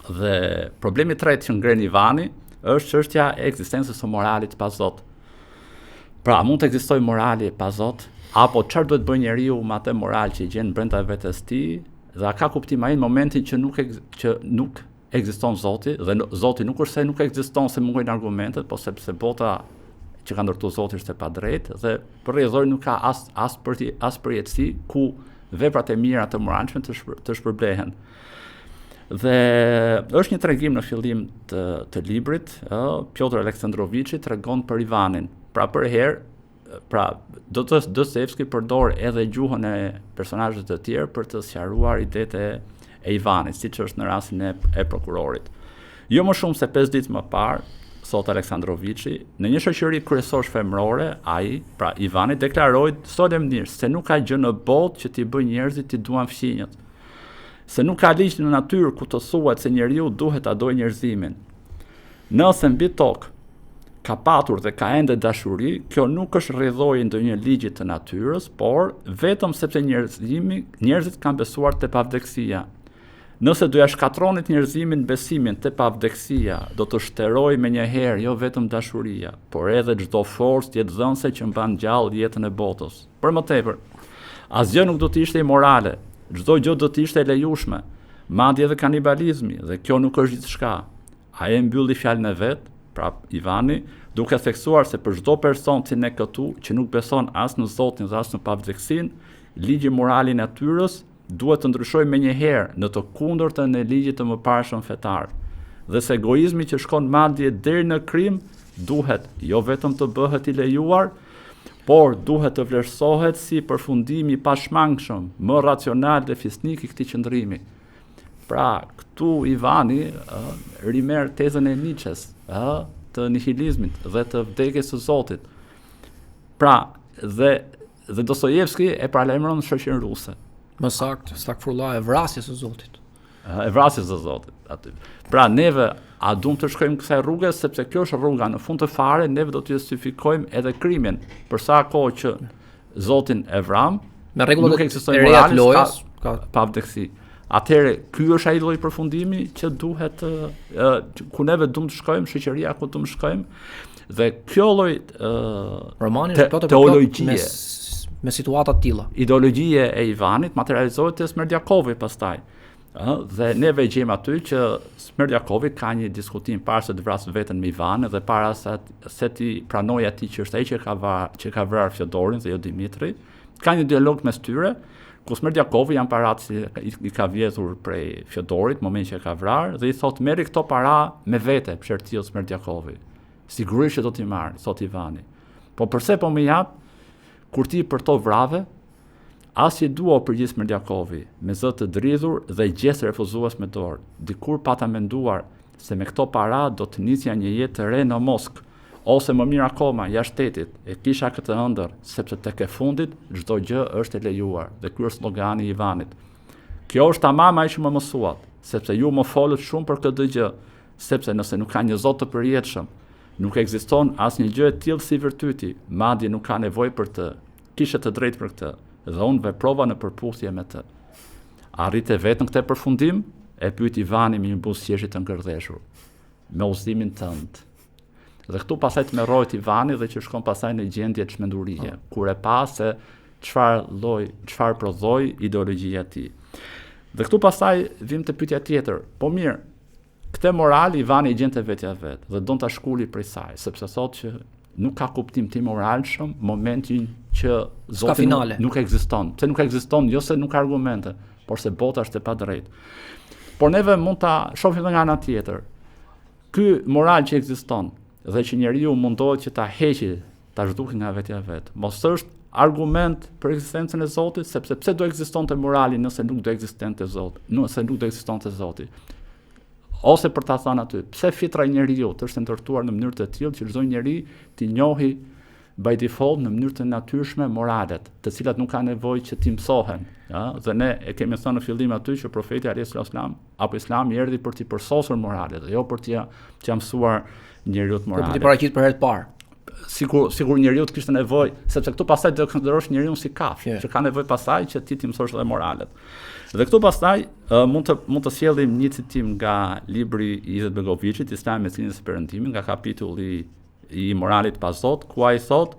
Dhe problemi i tretë që ngren Ivani është çështja e ekzistencës së moralit pa Zot. Pra, mund të ekzistojë morali pa Zot, apo çfarë duhet bëjë njeriu me atë moral që gjen brenda vetes tij dhe a ka kuptim ai në momentin që nuk që nuk ekziston Zoti dhe Zoti nuk është se nuk ekziston se mungojnë argumentet, po sepse bota që ka ndërtuar Zoti është e padrejtë dhe për rrjedhojë nuk ka as as për as përjetësi ku veprat e mira të moralshme të shpër, të shpërblehen. Dhe është një tregim në fillim të të librit, ë Piotr Aleksandroviçi tregon për Ivanin. Pra përherë pra do të Dostojevski përdor edhe gjuhën e personazheve të tjerë për të sqaruar idetë e, e Ivanit, siç është në rastin e, e prokurorit. Jo më shumë se 5 ditë më parë, thotë Aleksandroviçi, në një shoqëri kryesisht femërore, ai, pra Ivani deklaroi solemnisht se nuk ka gjë në botë që t'i bëjë njerëzit t'i duan fqinjët. Se nuk ka ligj në natyrë ku të thuhet se njeriu duhet ta dojë njerëzimin. Nëse mbi tokë ka patur dhe ka ende dashuri, kjo nuk është rrjedhojë e ndonjë ligji të natyrës, por vetëm sepse njerëzimi, njerëzit kanë besuar te pavdekësia. Nëse do ia shkatërronit njerëzimit besimin te pavdekësia, do të shterohej menjëherë jo vetëm dashuria, por edhe çdo forcë jetëdhënëse që mban gjallë jetën e botës. Për më tepër, asgjë nuk do të ishte imorale, çdo gjë do të ishte e lejueshme, madje edhe kanibalizmi, dhe kjo nuk është gjithçka. Ai e mbylli fjalën e vet, pra Ivani, duke theksuar se për çdo person si ne këtu që nuk beson as në Zotin dhe as në pavdekësinë, ligji moral i natyrës duhet të ndryshojë menjëherë në të kundërtën e ligjit të mëparshëm fetar, dhe se egoizmi që shkon madje deri në krim duhet jo vetëm të bëhet i lejuar, por duhet të vlerësohet si përfundimi i pashmangshëm, më racional dhe fisnik i këtij qëndrimi. Pra, këtu Ivani ë rimerr tezën e Nietzsches, ë të nihilizmit dhe të vdekjes së Zotit. Pra, dhe Dhe Dostojevski e paralajmëron shoqërinë ruse. Më saktë, stakfurullah e vrasjes së Zotit. E vrasjes së Zotit aty. Pra neve a duam të shkojmë kësaj rruge sepse kjo është rruga në fund të fare neve do të justifikojmë edhe krimin për sa kohë që Zotin e vramë, me rregullat nuk ekzistojnë morali, lojës, ka pavdekësi. Atëherë ky është ai lloj përfundimi që duhet të ku neve duam të shkojmë, shoqëria ku duam të shkojmë dhe kjo lloj romani është plot teologjie me, me situata të tilla. Ideologjia e Ivanit materializohet te Smerdjakovi pastaj. Ë, dhe neve gjejmë aty që Smerdjakovi ka një diskutim para se të vrasë veten me Ivanin dhe para se se t'i pranojë atij që është ai që ka va, që ka vrarë Fjodorin dhe jo Dimitri. Ka një dialog mes tyre ku Smerdjakovi janë paratë që i, i ka vjedhur prej Fjodorit në momentin që e ka vrarë dhe i thotë merri këto para me vete, psherëtiu Smerdjakovi. Sigurisht që do t'i marr, thotë Ivani. Po përse po m'i jap kur ti për to vrave? As që dua u përgjigj Smerdjakovi, me zë të dridhur dhe gjest refuzues me dorë. Dikur pata menduar se me këto para do të nisja një jetë të re në Moskë, ose më mirë akoma, jashtë shtetit. E kisha këtë ëndërr, sepse tek e fundit çdo gjë është e lejuar, dhe ky është slogani i Ivanit. Kjo është tamam ajo që më mësuat, sepse ju më folët shumë për këtë gjë, sepse nëse nuk ka një Zot të përjetshëm, nuk ekziston asnjë gjë e tillë si virtyti, madje nuk ka nevojë për të. Kishe të drejtë për këtë, dhe unë veprova në përputhje me të. Arrite vetë në këtë përfundim? E pyeti Ivani me një buzëqeshje të ngërdheshur. Me udhëzimin tënd. Dhe këtu pastaj tmerrohet Ivani dhe që shkon pastaj në gjendje çmendurie, po. kur e pa se çfarë lloj, çfarë prodhoi ideologjia e tij. Dhe këtu pastaj vim te pyetja tjetër. Po mirë, Këtë moral Ivani e gjen te vetja e vet dhe don ta shkuli prej saj, sepse thotë që nuk ka kuptim të moralshëm momentin që Zoti nuk, nuk ekziston. Pse nuk ekziston? Jo se nuk ka argumente, por se bota është e padrejtë. Por neve mund ta shohim edhe nga ana tjetër. Ky moral që ekziston dhe që njeriu mundohet që ta heqë, ta zhdukë nga vetja e vet. Mos është argument për ekzistencën e Zotit, sepse pse do ekzistonte morali nëse nuk do ekzistonte Zoti, nëse nuk do ekzistonte Zoti. Ose për ta thënë aty, pse fitra e njeriut është e ndërtuar në mënyrë të tillë që çdo njeri t'i njohi by default në mënyrë të natyrshme moralet, të cilat nuk ka nevojë që t'i mësohen, ëh, dhe ne e kemi thënë në fillim aty që profeti alayhis salam apo Islami erdhi për t'i përsosur moralet dhe jo për t'ia t'ia mësuar njeriut moralet. Për t'i paraqitur për herë të parë. Sikur sikur njeriu të kishte nevojë, sepse këtu pastaj do të konsiderosh njeriun si kafshë, yeah. që ka nevojë pastaj që ti t'i mësosh edhe moralet. Dhe këtu pastaj uh, mund të mund të sjellim një citim nga libri i Izet Begoviçit, Islami mes Lindjes e Perëndimit, nga kapitulli i moralit pa Zot, ku ai thotë,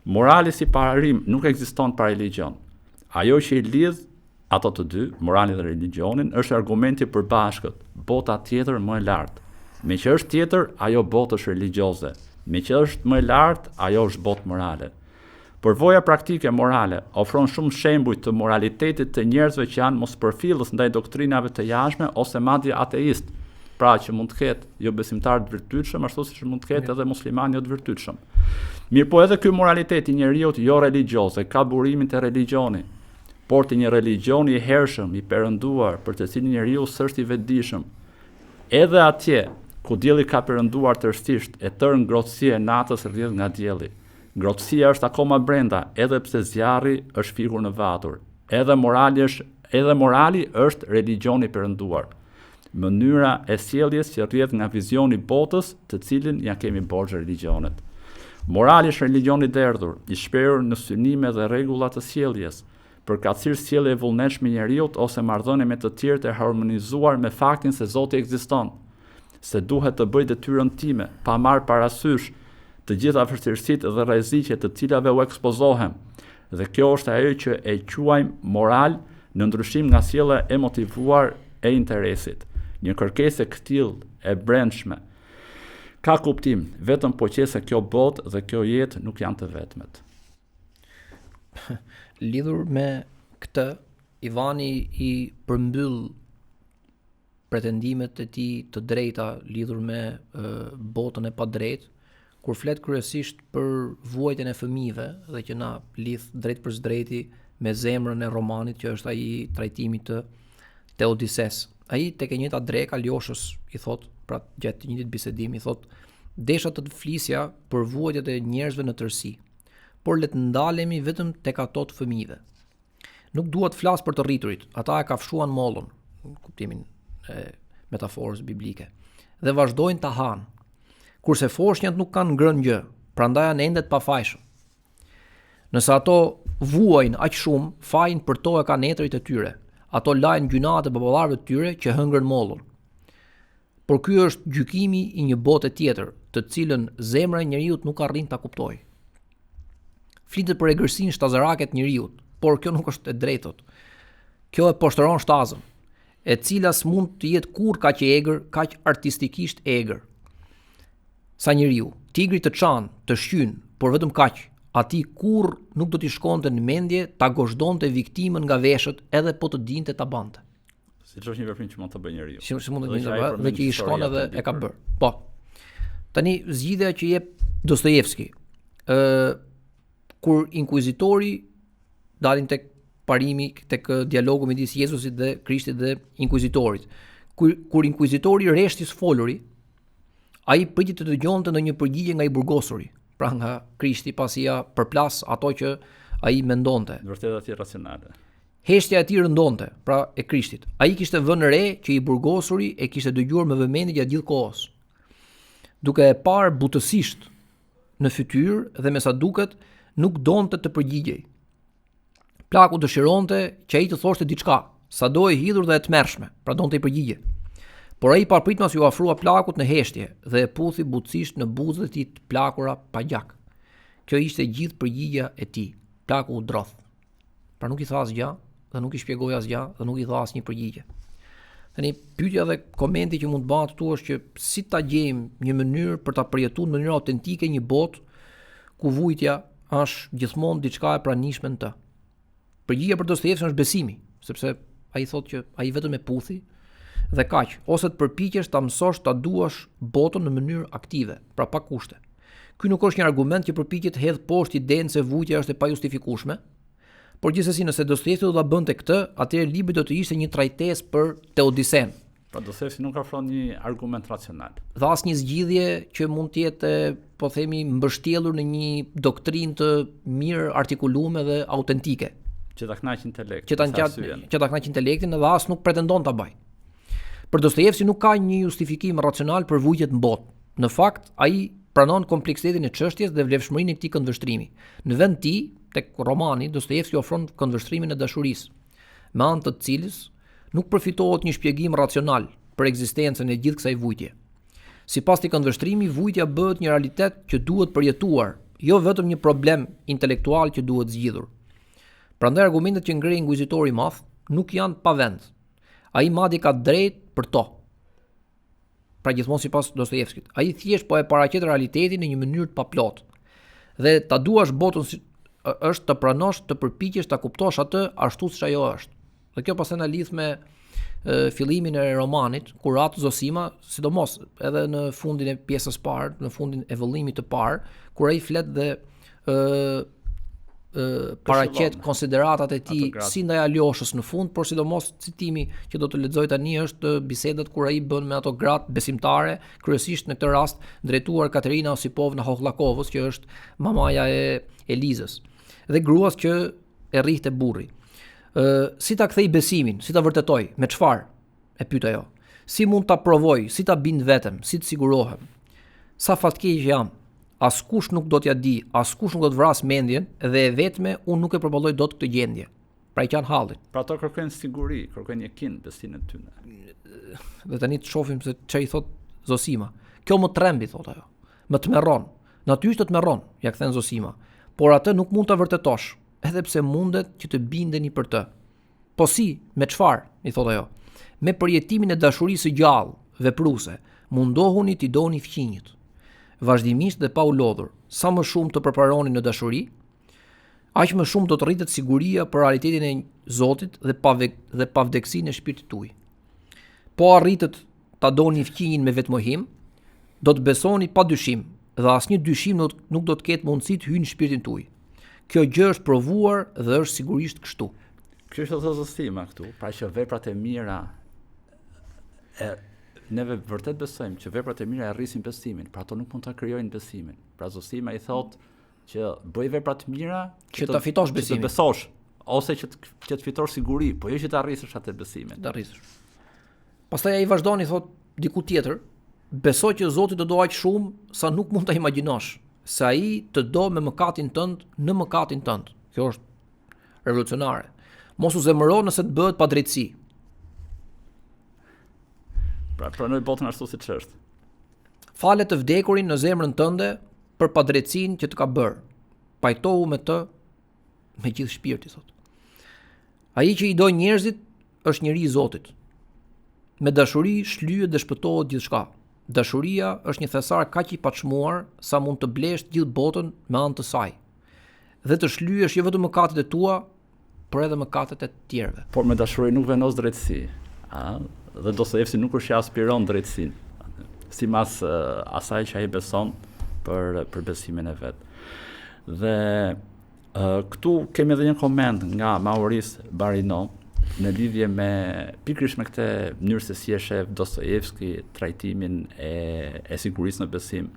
morali si parim nuk ekziston pa religjion. Ajo që i lidh Ato të dy, moralin dhe religjionin, është argumenti i përbashkët, bota tjetër më e lartë. Meqë është tjetër, ajo botë është religjioze. Meqë është më e lartë, ajo është botë morale. Përvoja praktike morale ofron shumë shembuj të moralitetit të njerëzve që janë mospërfillës ndaj doktrinave të jashtme ose madje ateistë, pra që mund të ketë jobesimtarë të virtytshëm, ashtu siç mund të ketë edhe muslimanë jo të virtytshëm. Mirëpo edhe ky moralitet i njeriut jo religjioz e ka burimin te religjioni. por te një religjion i hershëm, i perënduar, për të cilin njeriu s'është i vetëdijshëm. Edhe atje, ku dielli ka perënduar tërësisht, e tërë ngrohtësia e natës rrjedh nga dielli. Ngrohtësia është akoma brenda, edhe pse zjarri është fikur në vatër. Edhe morali është edhe morali është religjion i perënduar. Mënyra e sjelljes që rrjedh nga vizioni i botës, të cilin ia kemi borxh religjionet. Morali është religjion i derdhur, i shprehur në synime dhe rregulla të sjelljes, përkatësisht sjellje e vullnetshme e njeriut ose marrëdhënie me të tjerët e harmonizuar me faktin se Zoti ekziston, se duhet të bëj detyrën time, pa marrë parasysh të gjitha vështirësitë dhe rreziqet të cilave u ekspozohem. Dhe kjo është ajo që e quajmë moral në ndryshim nga sjellja e motivuar e interesit. Një kërkesë e këtillë e brendshme ka kuptim vetëm po qe se kjo botë dhe kjo jetë nuk janë të vetmet. Lidhur me këtë, Ivani i përmbyll pretendimet e tij të drejta lidhur me e, botën e padrejtë, kur flet kryesisht për vuajtjen e fëmijëve dhe që na lidh drejtpërsëdrejti me zemrën e romanit që është ai i trajtimit të Teodisesë. Ai tek e njëjta drekë Aljoshës i thotë, pra gjatë të njëjtit bisedim i thotë, desha të të flisja për vuajtjet e njerëzve në tërësi, por le të ndalemi vetëm tek ato të fëmijëve. Nuk dua të flas për të rriturit, ata e kafshuan mollën, në kuptimin e metaforës biblike, dhe vazhdojnë ta hanë. Kurse foshnjat nuk kanë ngrënë gjë, prandaj janë ende të pafajshëm. Nëse ato vuajnë aq shumë, fajin për to e kanë etërit e tyre. Ato lajnë gjynahet e baballarëve të tyre që hëngrën mollën. Por ky është gjykimi i një bote tjetër, të cilën zemra e njeriut nuk arrin ta kuptojë. Flitet për egërsinë shtazarake të njeriut, por kjo nuk është e drejtë. Kjo e poshtëron shtazën. e cila s'mund të jetë kurrë kaq e egër, kaq artistikisht e egër. Sa njeriu, tigri të çan, të shqyn, por vetëm kaq, atij kurrë nuk do t'i shkonte në mendje ta gozhdonte viktimën nga veshët edhe po të dinte ta bante. Siç është një veprim që mund të bëjë njeriu. Si si mund të bëjë dhe që i shkon edhe e ka bërë. Po. Tani zgjidhja që jep Dostojevski, ë kur inkuizitori dalim tek parimi tek dialogu midis Jezusit dhe Krishtit dhe inkuizitorit. Kur kur inkuizitori reshti së foluri, ai priti të dëgjonte ndonjë përgjigje nga i burgosuri, pra nga Krishti pasi ia përplas ato që ai mendonte. Në vërtetë atij racionale. Heshtja e tij rëndonte, pra e Krishtit. Ai kishte vënë re që i burgosuri e kishte dëgjuar me vëmendje gjatë gjithë kohës. Duke e parë butësisht në fytyrë dhe me sa duket nuk donte të përgjigjej. Plaku dëshironte që ai të thoshte diçka, sado e hidhur dhe e tmerrshme, pra donte një përgjigje. Por ai papritmas iu afrua plakut në heshtje dhe e puthi butësisht në buzët e tij të plakura pa gjak. Kjo ishte gjithë përgjigja e tij. Plaku u drodh. Pra nuk i tha asgjë dhe nuk i shpjegoi asgjë dhe nuk i dha asnjë përgjigje. Tani pyetja dhe komenti që mund të bëhet këtu është që si ta gjejmë një mënyrë për ta përjetuar në mënyrë autentike një botë ku vujtja është gjithmonë diçka e pranishme në të. Përgjigja për Dostojevskin është besimi, sepse ai thotë që ai vetëm e puthi dhe kaq, ose të përpiqesh ta mësosh ta duash botën në mënyrë aktive, pra pa kushte. Ky nuk është një argument që përpiqet të hedhë poshtë idenë se vujtja është e pajustifikueshme, por gjithsesi nëse Dostojevski do ta bënte këtë, atëherë libri do të ishte një trajtesë për Teodisenë. Pra Dostojevski nuk ofron një argument racional. Dhe as një zgjidhje që mund të jetë, po themi, mbështjellur në një doktrinë të mirë artikuluar dhe autentike. Që ta kënaqë intelektin. Që ta kënaqë, që ta kënaqë intelektin dhe as nuk pretendon ta bëjë. Për Dostojevskin nuk ka një justifikim racional për vujtjet në botë. Në fakt, ai pranon kompleksitetin e çështjes dhe vlefshmërinë e këtij këndvështrimi. Në vend të tij, tek romani, Dostojevski ofron këndvështrimin e dashurisë, me anë të të cilës nuk përfitohet një shpjegim racional për ekzistencën e gjithë kësaj vujtje. Sipas këtij këndvështrimi, vujtja bëhet një realitet që duhet përjetuar, jo vetëm një problem intelektual që duhet zgjidhur. Prandaj argumentet që ngre inkuizitori i madh nuk janë pa vend. Ai madje ka të drejtë për to. Pra gjithmonë sipas Dostojevskit. Ai thjesht po e paraqet realitetin në një mënyrë të paplotë. Dhe ta duash botën si është të pranosh të përpiqesh ta kuptosh atë ashtu siç ajo është. Dhe kjo pastaj na lidh me e, fillimin e romanit, kur Atë Zosima, sidomos edhe në fundin e pjesës parë, në fundin e vëllimit të parë, kur ai flet dhe ë paraqet konsideratat e tij si ndaj Aljoshës në fund, por sidomos citimi që do të lexoj tani është bisedat kur ai bën me ato gratë besimtare, kryesisht në këtë rast drejtuar Katerina Osipovna Hohllakovës, që është mamaja e Elizës dhe gruas që e rrihte burri. Ë si ta kthej besimin, si ta vërtetoj, me çfarë? E pyet ajo. Si mund ta provoj, si ta bind veten, si të sigurohem? Sa fatkeq jam. Askush nuk do t'ia di, askush nuk do të vrasë mendjen dhe e vetme unë nuk e përballoj dot këtë gjendje. Pra i qan hallin. Pra ato kërkojnë siguri, kërkojnë jekin besimin e tyre. Dhe tani të shohim se çfarë i thot Zosima. Kjo më trembi thot ajo. Më tmerron. Natyrisht të tmerron, ia kthen Zosima. Por atë nuk mund ta vërtetosh, edhe pse mundet që të bindeni për të. Po si, me çfarë? i thotë ajo. Me përjetimin e dashurisë së gjallë, vepruese, mundohuni t'i doni fqinjët. Vazhdimisht dhe pa u lodhur, sa më shumë të përparoni në dashuri, aq më shumë do të rritet siguria për realitetin e Zotit dhe pave, dhe pavdekësinë e shpirtit tuaj. Po arritët ta doni fqinjin me vetëmohim, do të besoni pa dyshim dhe asnjë dyshim nuk, nuk do të ketë mundësi të hyjë në shpirtin tuaj. Kjo gjë është provuar dhe është sigurisht kështu. Kjo është thotë Zosima këtu, pra që veprat e mira e neve vërtet besojmë që veprat e mira e rrisin besimin, pra ato nuk mund ta krijojnë besimin. Pra Zosima i thotë që bëj vepra të mira që, që ta fitosh besimin. Që të besosh ose që të, që të fitosh siguri, po jo që ta rrisësh atë besimin. Ta rrisësh. Pastaj ai vazhdon i thot diku tjetër, besoj që Zoti të do aq shumë sa nuk mund ta imagjinosh, se ai të do me mëkatin tënd në mëkatin tënd. Kjo është revolucionare. Mos u zemëro nëse të bëhet padrejtësi. Pra pranoj botën ashtu siç është. Fale të vdekurin në zemrën tënde për padrejtësinë që të ka bërë. Pajtohu me të me gjithë shpirt i thotë. Ai që i do njerëzit është njeri i Zotit. Me dashuri shlyhet dhe shpëtohet gjithçka. Dashuria është një thesar kaq i paçmuar sa mund të blesh gjithë botën me anë të saj. Dhe të shlyesh jo vetëm mëkatet e tua, por edhe mëkatet e të tjerëve. Por me dashuri nuk vendos drejtësi. A? Dhe Dostojevski nuk është që aspiron drejtësinë. Simas uh, asaj që ai beson për për besimin e vet. Dhe uh, këtu kemi edhe një koment nga Maurice Barino në lidhje me pikërisht me këtë mënyrë se si e shef Dostojevski trajtimin e e sigurisë në besim.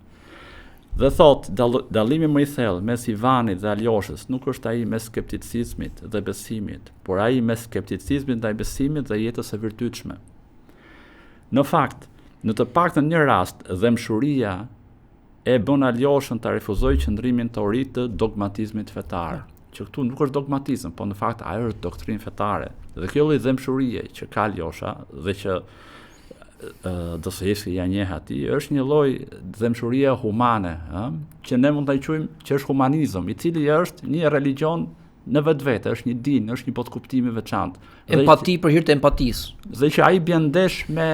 Dhe thotë, dallimi më i thellë mes Ivanit dhe Aljoshës nuk është ai mes skepticizmit dhe besimit, por ai mes skepticizmit ndaj besimit dhe jetës së virtytshme. Në fakt, në të paktën një rast, dhembshuria e bën Aljoshën ta refuzojë qëndrimin teorik të dogmatizmit fetar, që këtu nuk është dogmatizëm, po në fakt ajo është doktrinë fetare. Dhe kjo lloj dhembshurie që ka Aljosha dhe që Dostojevski ia njeh atij, është një lloj dhembshurie humane, ë, që ne mund ta quajmë që është humanizëm, i cili është një religjion në vetvete, është një din, është një botëkuptim i veçantë. Empati për hir të empatisë. Dhe që ai bie ndesh me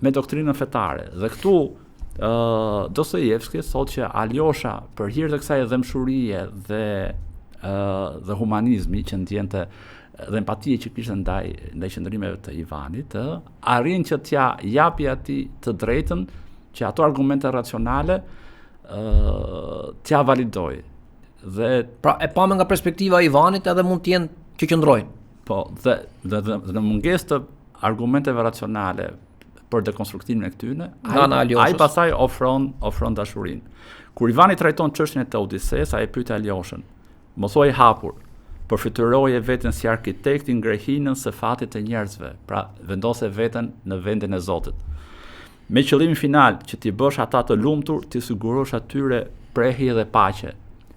me doktrinën fetare. Dhe këtu ë uh, Dostojevski thotë që Aljosha për hir të kësaj dhembshurie dhe ë uh, dhe humanizmi që ndjente dhe empatie që kishte ndaj ndaj qëndrimeve të Ivanit, ë, arrin që t'ia japi atij të drejtën që ato argumente racionale ë t'ia validojë. Dhe pra e pamë nga perspektiva e Ivanit edhe mund të jenë që qëndrojnë. Po, dhe dhe, dhe, dhe në mungesë të argumenteve racionale për dekonstruktimin e këtyre, ai, ai pastaj ofron ofron dashurinë. Kur Ivani trajton çështjen e Teodisesë, ai e pyet Aljoshën, Më thuaj hapur, përfytyroje veten si arkitekt i ngrehinës së fatit të njerëzve, pra vendose veten në vendin e Zotit. Me qëllimin final që t'i bësh ata të lumtur, t'i sigurosh atyre prehje dhe paqe.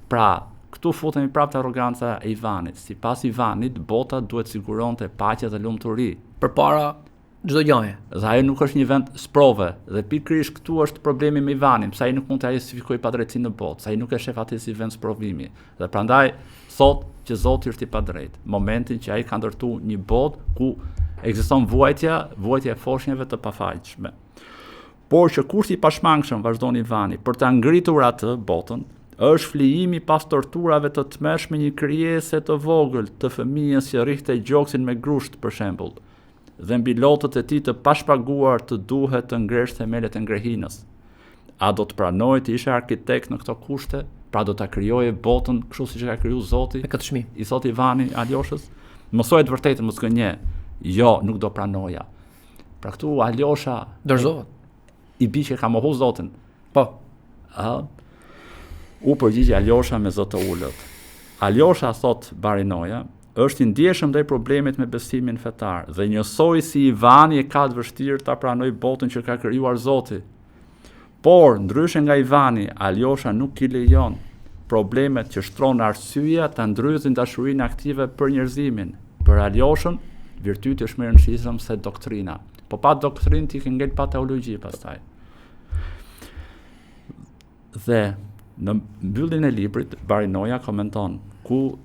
Pra, këtu futemi prapë te arroganca e Ivanit. Sipas Ivanit, bota duhet siguronte paqe dhe lumturi. Përpara çdo gjëje. Dhe ajo nuk është një vend sprove dhe pikërisht këtu është problemi me Ivanin, pse ai nuk mund ta justifikojë padrejtësinë në botë, se ai nuk e shef atë si vend sprovimi. Dhe prandaj thotë që Zoti është i padrejtë. Momentin që ai ka ndërtuar një botë ku ekziston vuajtja, vuajtja e foshnjave të pafajshme. Por që kushti i pashmangshëm, vazhdon Ivani, për ta ngritur atë botën, është flijimi pas torturave të tmerrshme një krijese të vogël, të fëmijës që rrihte gjoksin me grusht, për shembull. dhe mbi lotët e tij të pashpaguar të duhet të ngresh themelet e ngrehinës. A do të pranoje të ishe arkitekt në këto kushte? Pra do ta krijoje botën kështu siç e ka kriju Zoti? Me këtë çmim. I thotë Ivani Aljoshës, më thuaj të vërtetën, mos gënje. Jo, nuk do pranoja. Pra këtu Aljosha dorëzohet. I bi që ka mohu Zotin. Po. Ë? U përgjigj Aljosha me zë të ulët. Aljosha thotë Barinoja, është i ndjeshëm ndaj problemit me besimin fetar dhe njësoj si Ivani e ka të vështirë ta pranojë botën që ka krijuar Zoti. Por, ndryshe nga Ivani, Aljosha nuk i lejon problemet që shtron arsyeja ta ndrydhin dashurinë aktive për njerëzimin. Për Aljoshën, virtyti është më i rëndësishëm se doktrina. Po pa doktrinë ti ke ngel pa teologji pastaj. Dhe në mbylljen e librit Barinoja komenton ku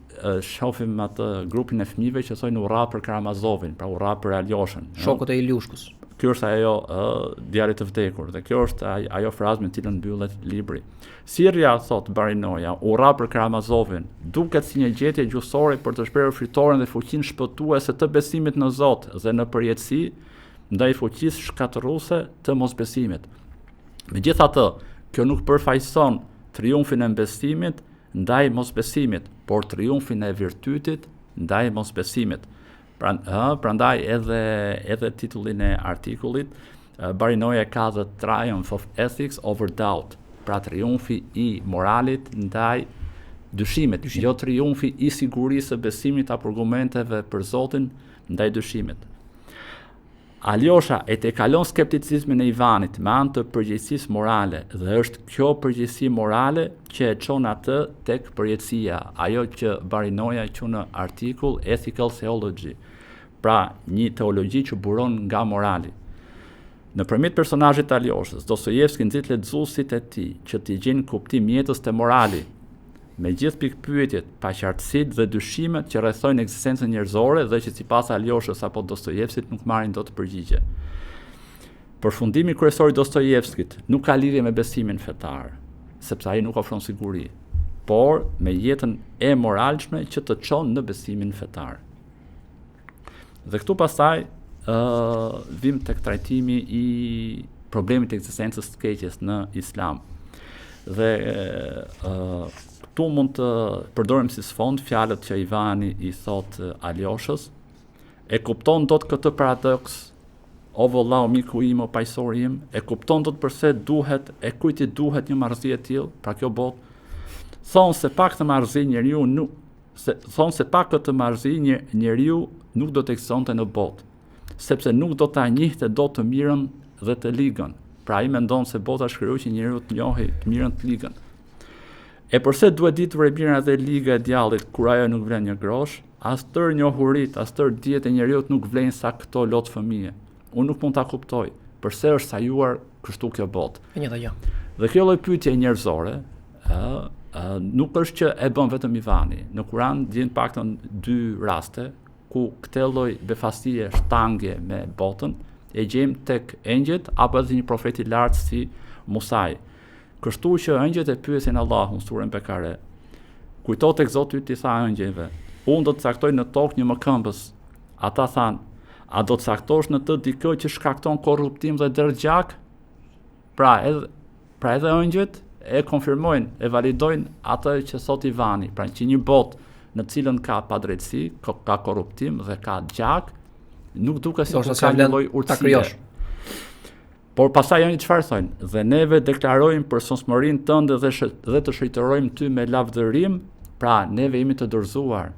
shohim atë grupin e fëmijëve që thonë urra për Karamazovin, pra urra për Aljoshën. Shokët e Iljushkës. Kjo është ajo djalit të vdekur dhe kjo është ajo frazë me të cilën mbyllet libri. Thirrja, thotë Barinoja, urra për Karamazovin, duket si një gjetje gjuhësore për të shprehur fitoren dhe fuqinë shpëtuese të besimit në Zot dhe në përjetësi ndaj fuqisë shkatërruese të mosbesimit. Megjithatë, kjo nuk përfaqëson triumfin e besimit ndaj mosbesimit, por triumfin e virtytit ndaj mosbesimit. Pra, ë, prandaj edhe edhe titullin e artikullit Barinoja e ka The Triumph of Ethics over Doubt, pra triumfi i moralit ndaj dyshimit, Dyshim. jo triumfi i sigurisë së besimit apo argumenteve për Zotin ndaj dyshimit. Aljosha e tejkalon skepticizmin e Ivanit me anë të përgjegjësisë morale dhe është kjo përgjegjësi morale që e çon atë tek përjetësia, ajo që Barinoja quan në artikull Ethical Theology, pra një teologji që buron nga morali. Nëpërmjet personazhit të Aljoshës, Dostojevski nxit lexuesit e tij që t'i gjejnë kuptim jetës te morali. Me gjithë pikëpyetjet, paqartësitë dhe dyshimet që rrethojnë ekzistencën njerëzore dhe që sipas Aljoshës apo Dostojevskit nuk marrin dot përgjigje. Përfundimi kryesor i Dostojevskit nuk ka lidhje me besimin fetar, sepse ai nuk ofron siguri, por me jetën e moralshme që të çon në besimin fetar. Dhe këtu pastaj ë uh, vim tek trajtimi i problemit të ekzistencës të keqes në Islam. Dhe ë uh, këtu mund të përdorim si sfond fjalët që Ivani i thotë Aljoshës. E kupton dot këtë paradoks o vëlla, o miku im, o paqësori im, e kupton dot përse duhet, e kujt i duhet një marrëzi e tillë, pra kjo botë. Thonë se pa këtë marrëzi njeriu nuk se thonë se pa këtë marrëzi një, njeriu nuk do të ekzistonte në botë, sepse nuk do ta njihte dot të mirën dhe të ligën. Pra ai mendon se bota është krijuar që njeriu të njohë të mirën të ligën. E përse duhet ditur e mira dhe e liga e djallit kur ajo nuk vlen një grosh? As tërë njohuritë, as tërë dijet e njeriut nuk vlejnë sa këto lot fëmije. Unë nuk mund ta kuptoj përse është sajuar kështu kjo botë. E njëjta gjë. Dhe kjo lloj pyetje njerëzore, ë nuk është që e bën vetëm Ivani. Në Kur'an gjen paktën dy raste ku këtë lloj befasie shtangje me botën e gjejmë tek engjëjt apo edhe një profet i lartë si Musai. Kështu që engjëjt e pyesin Allahun suren Bekare. Kujto tek Zoti yt i tha engjëjve, unë do të caktoj në tokë një mëkëmbës. Ata thanë, a do të caktosh në të dikë që shkakton korruptim dhe derdh gjak? Pra edhe pra edhe engjëjt e konfirmojnë, e validojnë atë që thotë Ivani, pra që një botë në të cilën ka padrejtësi, ka korruptim dhe ka gjak, nuk duket se ka një lloj urtësie. Por pastaj janë çfarë thonë? Dhe neve deklarojmë përsosmërinë tënde dhe shë, dhe të shenjtërojmë ty me lavdërim, pra neve jemi të dorëzuar.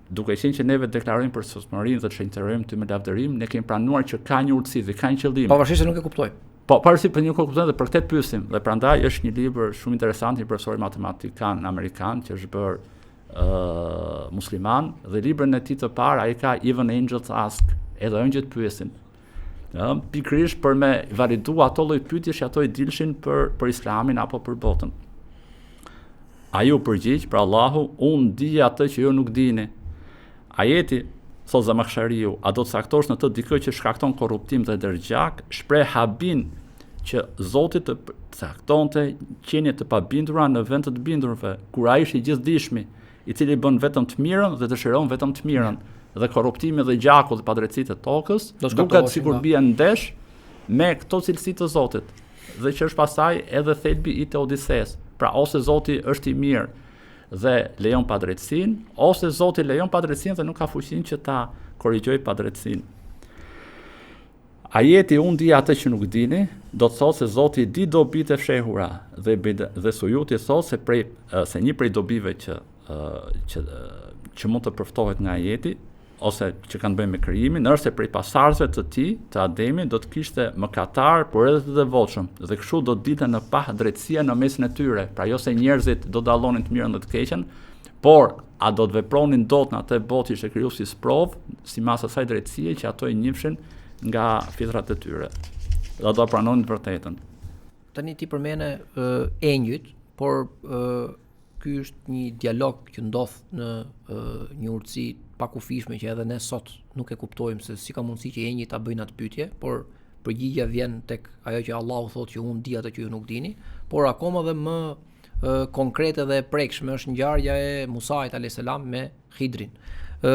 Duke qenë që neve deklarojmë përsosmërinë dhe të shenjtërojmë ty me lavdërim, ne kemi pranuar që ka një urtësi dhe ka një qëllim. Pavarësisht se nuk e kuptojmë. Po, pavarësisht po nuk e kuptojmë dhe për këtë pyesim dhe prandaj është një libër shumë interesant një profesori matematikan amerikan që është bërë uh, musliman dhe librin e tij të parë ai ka Even Angels Ask, edhe engjëjt pyesin. Ë, pikërisht për me validu ato lloj pyetjesh që ato i dilshin për për Islamin apo për botën. Ai u përgjigj, pra Allahu, unë di atë që ju nuk dini. Ajeti, thotë Zamakhshariu, a do të caktosh në të dikë që shkakton korruptim dhe derdh gjak, shpreh habinë që Zoti të caktonte qenie të pabindura në vend të të bindurve, kur ai është i gjithëdijshmi, i cili bën vetëm të mirën dhe dëshiron vetëm të mirën dhe korruptimi dhe gjaku dhe padrejtësitë e tokës, duket sikur bien ndesh me këto cilësi të Zotit dhe që është pastaj edhe thelbi i teodisesë. Pra ose Zoti është i mirë dhe lejon padrejtësinë, ose Zoti lejon padrejtësinë dhe nuk ka fuqinë që ta korrigjojë padrejtësinë. Ajeti unë di atë që nuk dini, do të thotë se Zoti di dobitë e fshehura dhe dhe Sujuti thotë se prej se një prej dobive që që që mund të përftohet nga ajeti ose që kanë të bëjnë me krijimin, është se prej pasardhësve të tij, të Ademit, do të kishte mëkatarë, por edhe të devotshëm, dhe kështu do të dilte në pah drejtësia në mesin e tyre, pra jo se njerëzit do dallonin të mirën dhe të keqen, Por, a do të vepronin dot në atë botë që ishte krijuar si sprovë, sipas asaj drejtësie që ato e njihshin nga fitrat e tyre. Dhe do ta pranonin të vërtetën. Tani ti përmende uh, engjëjt, por uh, ky është një dialog që ndodh në uh, një urtësi të pakufishme që edhe ne sot nuk e kuptojmë se si ka mundësi që engjëjt ta bëjnë atë pyetje, por përgjigja vjen tek ajo që Allahu thotë që unë di atë që ju nuk dini, por akoma dhe më konkrete dhe e prekshme është ngjarja e Musait alayhis salam me Hidrin. Ë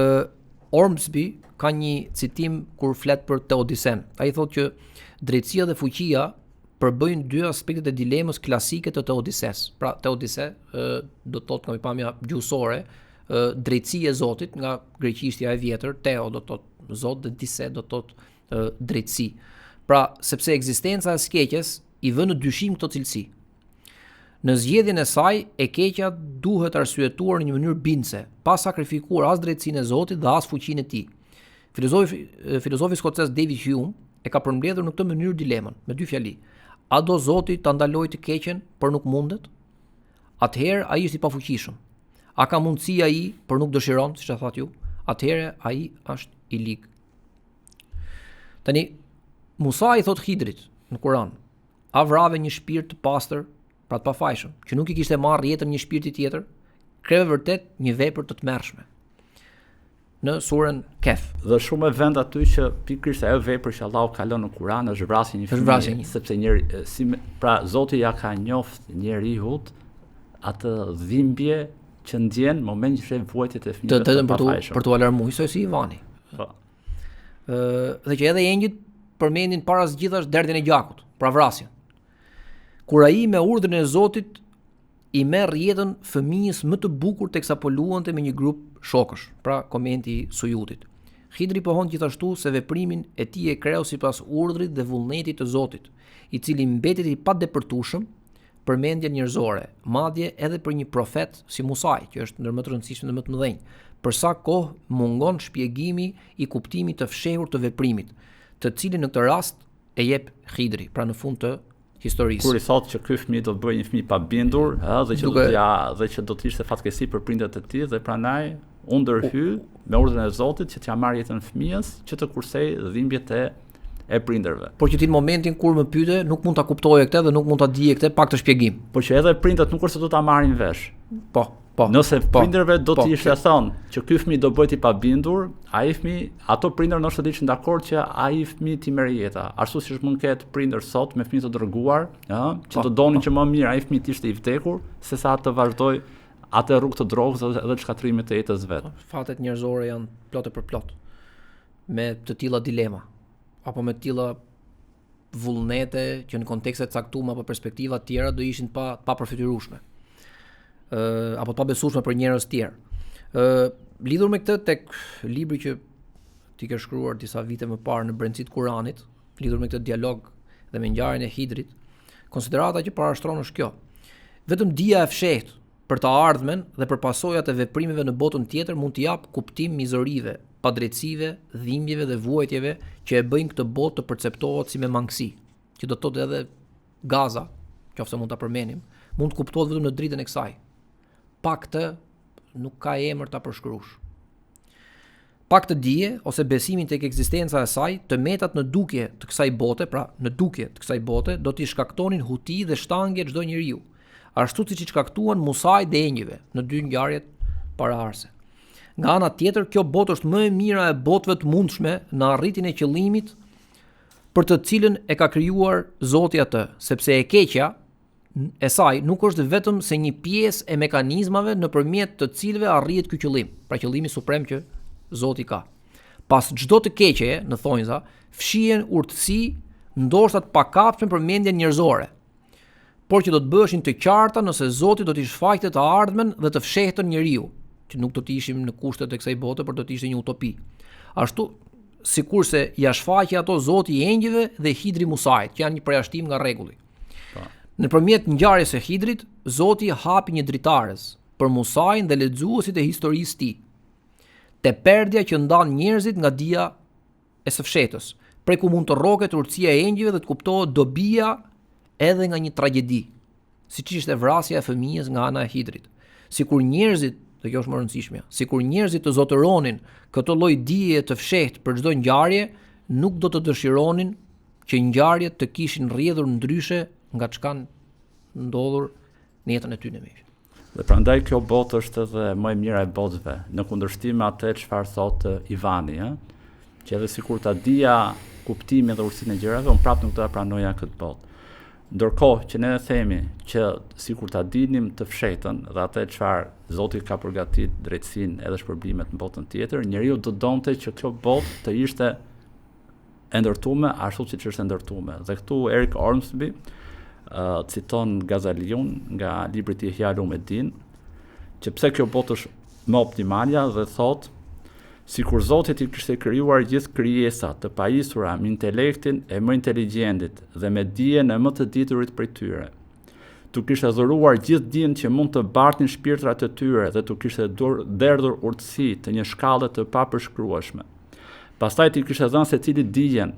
Ormsby ka një citim kur flet për Teodisen. Ai thotë që drejtësia dhe fuqia përbëjnë dy aspektet e dilemës klasike të Teodises. Pra Teodise ë do të thotë nga pikëpamja gjuhësore, ë drejtësi e Zotit nga greqishtja e vjetër, Teo do të thotë Zot dhe dise do të thotë drejtësi. Pra, sepse ekzistenca e së keqes i vë në dyshim këto cilësi. Në zgjedhjen e saj, e keqja duhet arsyetuar në një mënyrë bindëse, pa sakrifikuar as drejtësinë e Zotit dhe as fuqinë e tij. Filozofi, filozofi skocez David Hume e ka përmbledhur në këtë mënyrë dilemën, me dy fjali. A do Zoti ta ndalojë të keqen, por nuk mundet? Atëherë ai është i pafuqishëm. A ka mundësi ai, por nuk dëshiron, siç e thatë ju? Atëherë ai është i lig. Tani Musa i thotë Hidrit në Kur'an, A vrave një shpirt të pastër, pra të pafajshëm, që nuk i kishte marrë jetën një shpirti tjetër? Kreve vërtet një vepër të tmerrshme. Në suren Kehf. Dhe shumë me vend aty që pikërisht ajo vepër që Allahu ka lënë në Kur'an është vrasja një fëmije, vrasja një. sepse njeri si pra Zoti ja ka njoft njeriut atë dhimbje që ndjen në momentin që sheh vuajtjet e fëmijëve të të për t'u për t'u alarmuar, njësoj si Ivani. Po. Ë dhe që edhe engjëjt përmendin para së gjithash derdhjen e gjakut, pra vrasjen. Kur ai me urdhrin e Zotit i merr jetën fëmijës më të bukur teksa po luante me një grup shokësh, pra komenti i Sujutit. Hidri pohon gjithashtu se veprimin e tij e kreu sipas urdhrit dhe vullnetit të Zotit, i cili mbetet i padepërtueshëm për mendjen njerëzore, madje edhe për një profet si Musai, që është ndër më të rëndësishmit dhe më të mëdhenj, për sa kohë mungon shpjegimi i kuptimit të fshehur të veprimit, të cilin në këtë rast e jep Hidri, pra në fund të historisë. Kur i thotë që ky fëmijë do të bëhej një fëmijë i pabindur, ë, dhe që Duke... do t'ja dhe që do të ishte fatkeqësi për prindërit e tij dhe prandaj unë ndërhyj me urdhrin e Zotit që t'ia marr jetën fëmijës, që të kursej dhimbjet e e prindërve. Por që ti në momentin kur më pyete, nuk mund ta kuptoje këtë dhe nuk mund ta dije këtë pa këtë shpjegim. Por që edhe prindët nuk është se do ta marrin vesh. Po. Po. Nëse po, prindërve do po, të ishte thënë që ky fëmijë do bëhet i pabindur, ai fëmijë, ato prindër ndoshta do ishin dakord që ai fëmijë t'i merrej jeta. Ashtu siç mund të ketë prindër sot me fëmijë të droguar, ë, që po, do donin po. që më mirë ai fëmijë të ishte i vdekur sesa të vazhdojë atë rrugë të drogës dhe edhe të shkatërrimit të jetës vet. Po, fatet njerëzore janë plot e përplot me të tilla dilema apo me të tilla vullnete që në kontekste të caktuara apo perspektiva të tjera do ishin pa të papërfytyrueshme. Ë apo të pabesueshme për njerëz të tjerë. Ë lidhur me këtë tek libri që ti ke shkruar disa vite më parë në brendësi të Kuranit, lidhur me këtë dialog dhe me ngjarjen e Hidrit, konsiderata që parashtron është kjo. Vetëm dija e fshehtë për të ardhmen dhe për pasojat e veprimeve në botën tjetër mund t'i japë kuptim mizorive, padrejtësive, dhimbjeve dhe vuajtjeve që e bëjnë këtë botë të perceptohet si me mangësi, që do të thotë edhe Gaza, qoftë se mund ta përmendim, mund të kuptohet vetëm në dritën e kësaj. Pa këtë nuk ka emër ta përshkruash. Pa këtë dije ose besimin tek ekzistenca e saj, të metat në dukje të kësaj bote, pra në dukje të kësaj bote, do t'i shkaktonin huti dhe shtangje çdo njeriu, ashtu siç i shkaktuan Musait dhe engjëjve në dy ngjarjet paraardhëse. Nga ana tjetër, kjo botë është më e mira e botëve të mundshme në arritjen e qëllimit për të cilën e ka krijuar Zoti atë, sepse e keqja e saj nuk është vetëm se një pjesë e mekanizmave nëpërmjet të cilëve arrihet ky qëllim, pra qëllimi suprem që Zoti ka. Pas çdo të keqeje, në thonjza, fshihen urtësi ndoshta të pakapshme për mendjen njerëzore, por që do të bëheshin të qarta nëse Zoti do t'i shfaqte të ardhmen dhe të fshehtën njeriu, që nuk do të ishim në kushtet e kësaj bote, por do të ishte një utopi. Ashtu sikurse ia shfaqi ato Zoti engjëjve dhe Hidri Musait, që janë një përjashtim nga rregulli. Po. Nëpërmjet ngjarjes së Hidrit, Zoti hapi një dritarez për Musain dhe lexuesit e historisë së tij. Te perdja që ndan njerëzit nga dija e së fshehtës, prej ku mund të rroket urtësia e engjëjve dhe të kuptohet dobia edhe nga një tragjedi, siç ishte vrasja e fëmijës nga ana e Hidrit. Sikur njerëzit, dhe kjo është më e rëndësishmja, sikur njerëzit të zotëronin këtë lloj dije të fshehtë për çdo ngjarje, nuk do të dëshironin që ngjarjet të kishin rrjedhur ndryshe nga ç'kanë ndodhur në jetën e tyre miq. Dhe prandaj kjo botë është edhe më e mira e botëve, në kundërshtim me atë çfarë thotë Ivani, ë, që edhe sikur ta dija kuptimin dhe urtësinë e gjërave, unë prapë nuk do ta pranoja këtë botë. Ndërkohë që ne themi që sikur ta dinim të fshehtën dhe atë çfarë Zoti ka përgatit drejtësinë edhe shpërblimet në botën tjetër, njeriu do donte që kjo botë të ishte e ndërtume ashtu siç është e ndërtume. Dhe këtu Eric Ormsby uh, citon Gazaliun nga libri i tij Ihya Ulumuddin, që pse kjo botë është më optimalja dhe thotë sikur Zoti t'i kishte krijuar gjithë krijesat të pajisura me intelektin e më inteligjentit dhe me dijen e më të diturit prej tyre. T'u kishte dhuruar gjithë dijen që mund të bartnin shpirtrat e tyre dhe t'u kishte derdhur urtësi të një shkalle të papërshkrueshme. Pastaj t'i kishte dhënë secilit dijen,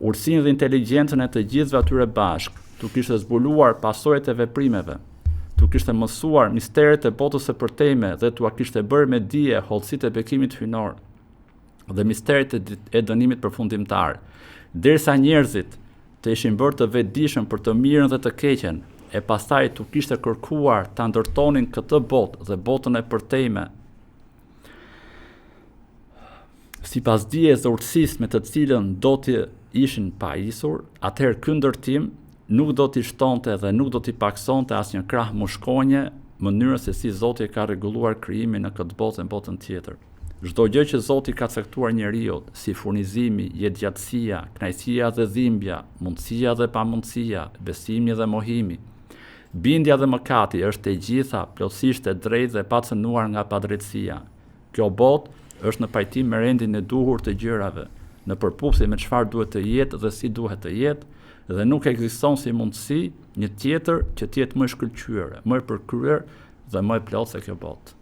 urtësinë dhe inteligjencën e të gjithëve atyre bashkë, t'u kishte zbuluar pasojat e veprimeve, t'u kishte mësuar misteret e botës së përtejme dhe t'ua kishte bërë me dije hollësitë e bekimit hyjnor dhe misteret e dënimit përfundimtar, derisa njerëzit të ishin bërë të vetëdijshëm për të mirën dhe të keqen. e pastaj t'u kishte kërkuar ta ndërtonin këtë botë dhe botën e përtejme, sipas dijes dhe urtësisë me të cilën do të ishin pajisur, atëherë ky ndërtim nuk do t'i shtonte dhe nuk do t'i pakësonte asnjë krah mushkonje mënyrën se si Zoti e ka rregulluar krijimin në këtë botë dhe në botën tjetër. Çdo gjë që Zoti i ka caktuar njeriut, si furnizimi, jetëgjatësia, kënaqësia dhe dhimbja, mundësia dhe pamundësia, besimi dhe mohimi, bindja dhe mëkati është e gjitha plotësisht e drejtë dhe e pacënuar nga padrejtësia. Kjo botë është në pajtim me rendin e duhur të gjërave, në përputhje me çfarë duhet të jetë dhe si duhet të jetë, dhe nuk ekziston si mundësi një tjetër që të jetë më e shkëlqyer, më e përkryer dhe më e plotë se kjo botë.